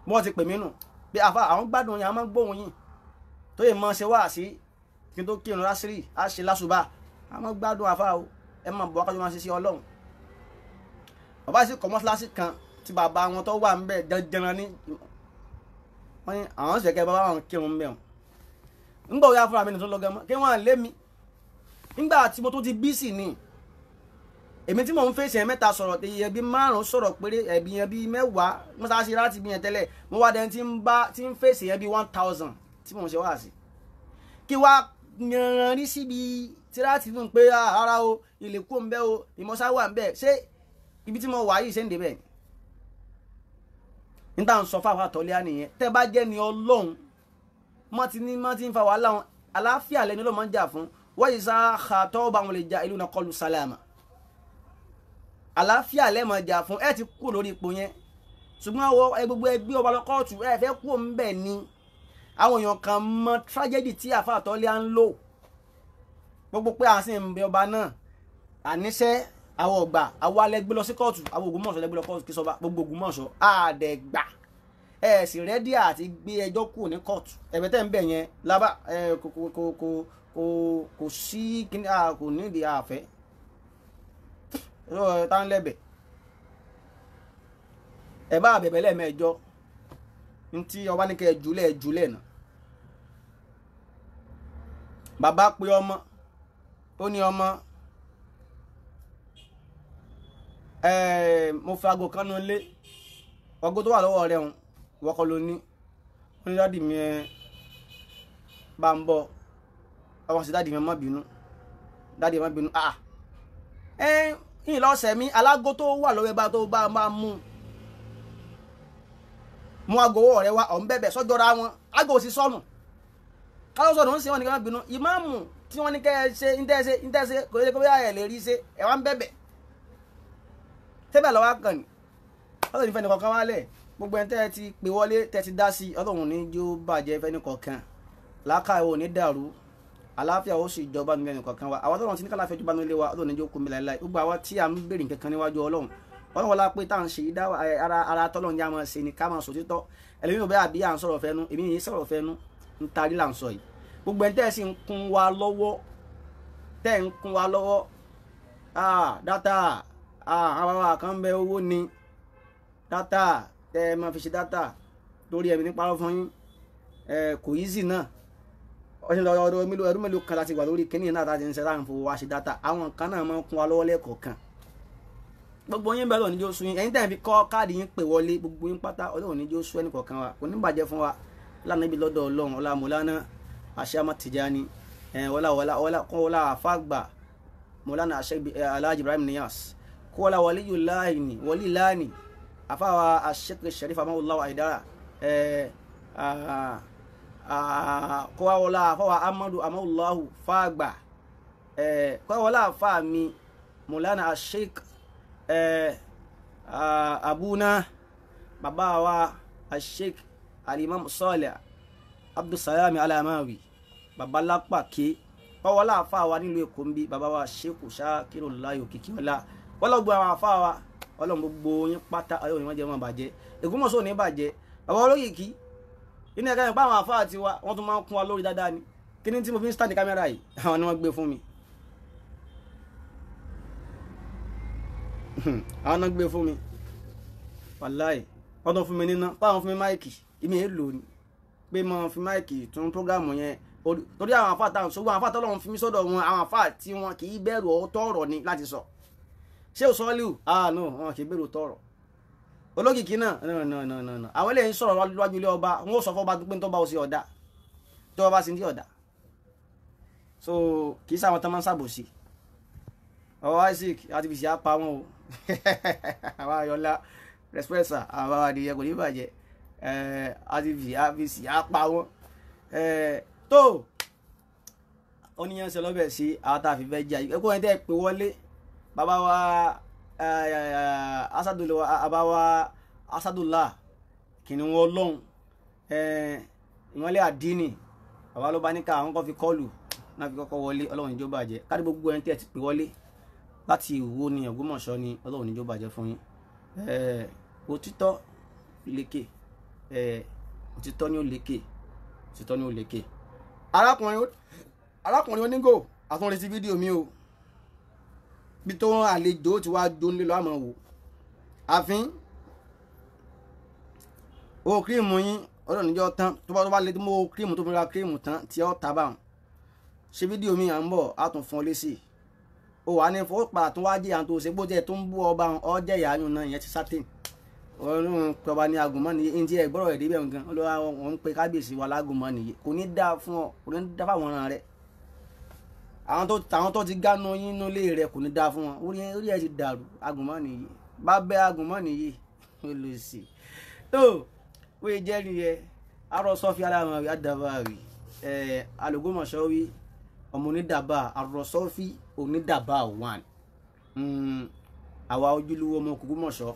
[SPEAKER 1] Wọ́n ti pè mí nù pé àfa àwọn gbádùn yẹn, àwọn máa ń gbóhùn yìí tó yẹ mọ́ ṣe wá sí kí n tó kírun lásìrì á ṣe lásùbà, àwọn gbádùn àfa o, ẹ máa bọ̀ wákàtí máa ṣe sí Ọlọ́run. Bàbá sì kọ́ mọ́ṣáláṣí kan tí bàbá wọn tó wà ńbẹ̀ dandan ní wọ́n ní àwọn ṣẹ̀kẹ́ bàbá wọn kírun ńbẹ̀ wọn. Ńgbà wo ya fúnra mi nìtún lọ gan mọ́ kí wọ́n lé mi ńgbà tí mo tún ti bísì ni èmi tí mò ń fèsì ẹ̀ mẹ́ta sọ̀rọ̀ ẹbí márùn-ún sọ̀rọ̀ péré ẹbí yẹn bí mẹ́wàá mọ́ṣáláṣí láti bí yẹn tẹ́lẹ̀, mo wá dẹni tí ń bá tí ń fèsì yẹn bí 1000 tí mò ń ṣe wá sí. Kí wá yanran rí síbi tí láti fún un pé ara o ilé kú ń bẹ́ o ìmọ̀ṣá wà ń bẹ́, ṣé ibi tí mo wà yìí ṣe ń débẹ̀ ní táwọn sọ fáwọn àtọ́lé nìyẹn. Tẹ́ bá jẹ́ ni Ọlọ́run mọ́ ti ní mọ́ ti ń fa wàhálà wọn, àlàáfíà lẹni Ọlọ́run máa ń jà fún. Wọ́n yìí sá àtọ́ bá wọn lè ja ìlú náà kọlu sálámà, àlàáfíà lẹ́mọ̀ jà fún. Ẹ ti kú lórí ipò yẹn, ṣùgbọ́n àwọn gbogbo ẹgbẹ́ ọba lọ kóòtù ẹ fẹ́ kú òun bẹ̀ ni. Àwọn èèyàn kan mọ tragedy tí àfa àtọ́lé à ń lò gbogbo pé à ń sìn bẹ ọba náà àníṣe àwọn ọgbà àwọn alẹ́gbẹ́ lọ sí kóòtù, àwọn Ògbómọ̀ṣọ́ lẹ́gbẹ́ lọ kóòtù kí sọba gbogbo Ògbómọ̀ṣọ́ àdẹ̀gbà ẹ sì rẹ́dí àti gbé ẹjọ́ kù ní kóòtù. Ẹ̀bẹ̀ tẹ́ ń bẹ̀ yẹn lábà ẹ kò kò kò kò kò sí kíní kò nídìí àfẹ́ tá ń lẹ́bẹ̀ ẹ bá bẹ̀bẹ̀ lẹ́ẹ̀mẹ́jọ ntí ọba ní kẹ́ ẹ jùlẹ̀ ẹ jùlẹ̀ náà. Bàbá pe ọmọ, ó ní ọmọ mo fi aago kan nu ilé, ọgọ́ tó wà lọ́wọ́ rẹ̀ ń wọ́kọ́ ló ní. Ó ní dádì mi ẹ bá ń bọ̀, ọmọ sí dádì mi má bínú, dádì mi má bínú. Ah ẹ ń lọ́sẹ̀ mi alágó tó wà lọ́wọ́ ẹ bá tó bá máa mú mú aago ọwọ́ rẹ wá, ọ̀ ń bẹ̀bẹ̀ sọ́jọ́ra wọn, aago sì sọnù, kálọ́ sọnù ń ṣe wọn ní ká má bínú. Ìmáàmù tí wọ́n ní kẹ́ ẹ ṣe ń tẹ́ ṣe ń tẹ́ ṣe kò yẹ kó bóyá ẹ lè rí ṣe ẹ wá ń bẹ̀bẹ̀ tẹ́bẹ̀ lọ́wọ́ kàn ní ọlọ́run ní fẹ́ni kọ̀ọ̀kan wálẹ̀. Gbogbo ẹni tẹ́ ẹ ti pè wọlé tẹ́ ti dá sí ọlọ́run ní jó bàjẹ́ fẹ́ni kọ̀ọ̀kan, làákàyè ò ní dàrú, àlàáfíà ó sì jọba nínú ẹnì kọ̀ọ̀kan wa. Àwọn tọ́lọ́run ti ní kàláfíà jọba nílé wa, ọlọ́run ní jó kú mi láéláé. Gbogbo àwa tí à ń béèrè nǹkan kan níwájú ọlọ́run, Ọlọ́run wọlá pé tá à ń ṣe yìí dá ara tọ́lọ́run ní a máa ṣe ni ká máa sọ títọ́. Ẹlẹ́mìí bẹ́ẹ̀ àbí à ń sọ̀rọ̀ fẹ́nu, èmi yìí sọ̀rọ̀ fẹ́nu, ń tarí là ń sọ yìí. Gbogbo ẹni tẹ́ ẹ sì ń kún wa lọ́wọ́, tẹ́ ẹ ń kún wa lọ́wọ́, dátà àwọn bàbá kan bẹ owó ni dátà tẹ́ ẹ máa fi ṣe dátà lórí ẹ̀mí ní parọ́ fún yín. Kò easy náà. Ọ̀sẹ̀ lọ́dọ̀ ọdún mélòó kan láti wà lórí kínní náà láti ń ṣe láàrin fowó wa ṣe dátà. Àwọn kan náà máa ń kún wa lọ́wọ́ lẹ́ẹ̀kọ̀ọ̀kan. Gbogbo yín bẹ́ẹ̀ lọ níjó sú yín, ẹ̀yin tẹ́ ẹ̀ fi kọ́ káàdì yín pè wọlé, gbogbo yín pátá Ọlọ́run níjó sú ẹnì kọ̀ọ̀kan wa, kò ní bàjẹ́ fún wa. Lánàá ibi lọ́dọ̀ Ọlọ́run, ọlá Mọ̀lánà Àṣàmà Tìjání, ọlá ọlá ọlá kọ́ ọlá àfàgbà Mọ̀lánà Alhaji Ibrahim Niass, kọ́ ọlá Waliyullahi wọlé láàní àfàwà Sheikh Sharif Amawulawa Aidara, kọ́ ọlá àfàwà Amadu Amawulahu fàgbà, kọ́ ọlá àfà mi Mọ̀lánà Sheikh abuna bàbá wa Sheikh Alimam Saleh Abdulsalami Alamawi, bàbá lápàké, ọwọ́lá àfa wa nílùú Èkó ń bí bàbá wa Sheikh Shakirullahi Òkìkíọlá, wọ́n lọ gbọ́ àwọn àfa wa. Ọlọ́run gbogbo yín pátá Ọlọ́run ni wọ́n jẹ́ wọn bàjẹ́, Ògbómọ̀ṣọ́ ò ní bàjẹ́. Bàbá olókìkí inú ẹ̀ka yẹn pa àwọn àfa àti wa, wọ́n tún máa ń kún wa lórí dáadáa ni. Kí ni tí mo fi ń stand kámẹ́rà yìí, àwọn ni wọ́n gbé fún mi, àwọn náà gbé fún mi, wàláì wọ́n tún fún mi níná, báwọn fún mi máìkì, ìmí èlò ni pé mo fi máìkì tún prógámù yẹn. Torí àwọn àfa táwọn sọ, àwọn àfa tọ́lọ́run fi mí sọ́dọ̀ wọn, àwọn àfa tí wọn kì í bẹ̀rù ọ̀tọ̀ ọ̀rọ̀ ni láti sọ. Ṣé o sọ líù? Ah no, wọn kì í bẹ̀rù tọ̀rọ̀. Olókìkí náà no no no no no, àwọn eléyìí ń sọ̀rọ̀ lọ́wájú ilé ọba, wọn ò sọ fọba pé tó bá o sí ọ̀dà, tó bá sí ní ọ̀dà. So kì í sáwọn tán máa ń ṣàbòsí. Ọwọ́ Isaac àti fìṣì á pa wọn o. Àwọn ayọ̀lá respect sir, àwọn adìyẹ kò ní bàjẹ́, àti fìṣì á pa wọn. Tó oníyàn ṣe lọ́bẹ̀ sí àwọn tá a fi fẹ́ jẹ́ àyè ẹ̀kọ́ yẹn tẹ́ ẹ pé wọlé bàbá wa Asadullah, bàbá wa Asadullah kìnìún ọlọ́run, ìmọ̀lẹ́ àdínì bàbá ló bá ní ká àwọn kan fi kọ́ọ̀lù náà fi kọ́kọ́ wọlé. Ọlọ́run níjó bàjẹ́ káàdì gbogbo ẹni tẹ́ ẹ ti pè wọlé láti Ìwó ni Ògbómọ̀ṣọ́ ni, Ọlọ́run níjó bàjẹ́ fún yín. Òtítọ́ lékè, òtítọ́ ni ó lékè, òtítọ́ ni ó lékè. Arákùnrin onígò àtúnretí fídíò mi o, bí tó àlejò ti wá jó nílò àmọ́ wò àfin owó kírímù yín Ọlọ́run níjọ́ tán. Tó bá lè mú owó kírímù tó fi ra kírímù tán tí ó tábà ṣe fídíò mi à ń bọ̀ á tún fún ọ lésì. Ó wà ní fọwọ́pàá tó wá jẹ́ àwọn tó ṣe bó jẹ́ tó ń bú ọba ọjẹ́ ìyáyún náà, ìyẹn ti sátìn. Ọlọ́run pé ọba ní agùnmọ́ nìyí, ní ti ẹ̀ gbọ́rọ̀ ẹ̀dí bẹ́ẹ̀ gan olúwa wọn ń pe kábíyèsí wa lágùnmọ́ nìyí. Kò ní dáa fún ọ, kò ní dáa fáwọn ọ̀ràn rẹ. Àwọn tó ti gánú yín inú ilé rẹ kò ní dáa fún wọn. Orí ẹ ti dàrú, agùnmọ́ nìyí, bá bẹ́ agùnmọ́ nìyí olùsì tó wọ́n jẹ́ nìyẹn. Arọ sọ́fì aláwọ̀ àdàbà rí alògbómọ̀ṣọ́ wí ọmọ onídàbà arọ sọ́fì onídàbà one. Àwa ojúlówó ọmọ Ògbómọ̀ṣọ́,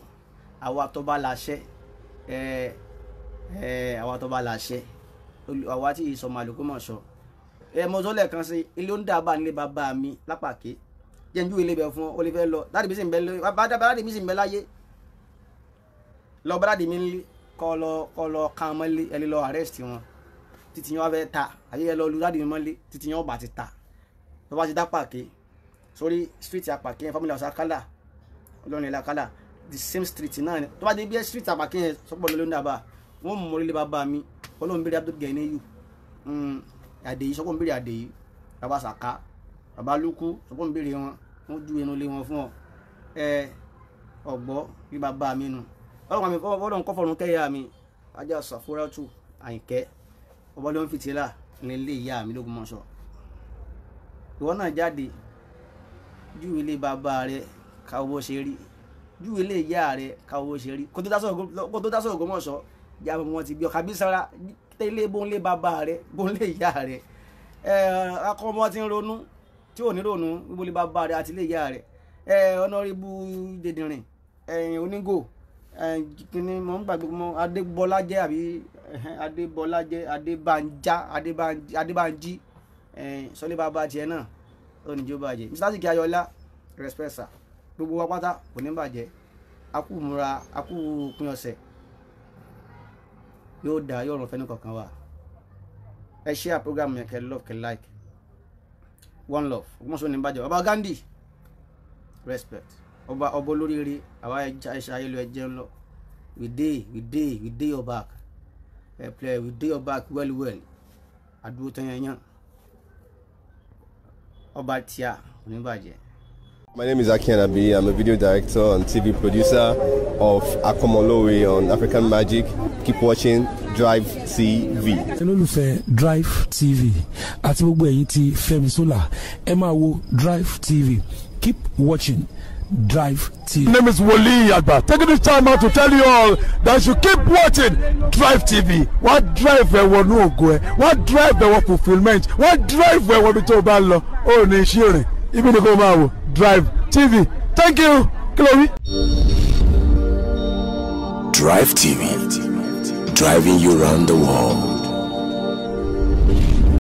[SPEAKER 1] àwa tọba làṣẹ, àwa tọba làṣẹ, àwa tí ìsọmọ Ògbómọ̀ṣọ́. Mo sọ lẹ́ẹ̀kan sí ilé onídàbà nílé bàbá mi lápàké jẹ́njú ilé bẹ̀ fún ọ, ó lè fẹ́ lọ dáàdì mi sì ń bẹ dáàdì mi sì ń bẹ láyé lọ bá dáàdì mi nílé kọ́ lọ ká mọ́lé, ẹ lè lọ arrest wọn títí yẹn wá fẹ́ ta, àbí ẹ lọ lu dáàdì mi mọ́lé títí yẹn ọba ti ta. Tó bá ti dá pàké sórí street àpàké yẹn, family house akálà ọlọ́run ilẹ̀ akálà the same street náà ni. Tó bá dé bí street àpàké yẹn sọ́pọ̀ lọ́lọ́ ní àbá wọn mú orílẹ̀ bàbá mi ọlọ́run bèrè Abdul Ganiyu àdèyí sọ́pọ̀ ń bèrè àdèyí bàbá sàká bàbá lukú sọ́pọ̀ ń bèrè wọn, wọ́n ju inú ilé wọn fún ọ ọgbọ́ bí bàbá mi nù. Ọlọ́run kọ́ fọ̀run kẹ́yà mi ajá sàfúrátù àyìnkẹ́ ọba ló ń fìtílà ní ilé ìyá mi l'Ógbómọ̀ṣọ́. Ìwọ náà jáde ju ilé bàbá rẹ ká owó ṣe rí, ju ilé ìyá rẹ ká owó ṣe rí, kó tó dá sọ̀rọ̀ Ògbómọ̀ṣọ́ ìyá wọn ti bí ọ kàbí sára tẹ́lẹ̀ bóńlé bàbá rẹ bóńlé ìyá rẹ. Akọ ọmọ ti ń ronú tí ò ní ronú bóńlé bàbá rẹ àti ilé ìyá rẹ. Ọ̀nàrẹ́bù dèdìrìn onígò kìnní mọ̀ ń gbàgbé mọ́ Adébọ́lá jẹ́ àbí Adébọ́lá jẹ́ Adébánjá Adébánjí sọlé bàbá tiẹ̀ náà ó ní jó bàjẹ́. Mr. Siki Ayọ̀lá respect sir, gbogbo wa pátá kò ní bàjẹ́. Akú múra, akú òpin ọ̀sẹ̀. Yóò dá, yóò ràn fẹ́ni kọ̀ọ̀kan wa. Ẹ share program yẹn, kẹ́ love, kẹ́ like. One love. Ògbómọ̀ṣọ́ ní bàjẹ́. Baba Gandhi, respect. Ọba ọba olóríire, àwa ẹ̀ṣẹ̀ ayé lọ, ẹ jẹun lọ. We dey, we dey, we dey your back. Ẹ play, we dey your back well well. Àdúró tán yẹn yán. Ọba tíá kò ní bàjẹ́.
[SPEAKER 3] My name is Aki Anabi. I'm a video director and TV producer of Akomolowe on African Magic. Keep watching Drive TV.
[SPEAKER 4] Olólùfẹ́ Drive TV àti gbogbo ẹ̀yin tí Fẹ́mi Sola, ẹ máa wo Drive TV. Keep watching Drive TV.
[SPEAKER 5] My name is Wole Agba. Taking this time out to tell you all that you keep watching Drive TV. Wọ́n drive ẹ wọnú ògo ẹ, wọ́n drive ẹ wọ fulfilment, wọ́n drive ẹ wọ ibi tó o bá lọ, ó ní iṣẹ́ rìn, ibi ni kò máa wò Drive TV. Thank you. Kí ló wí?
[SPEAKER 6] Drive TV, driving you round the world.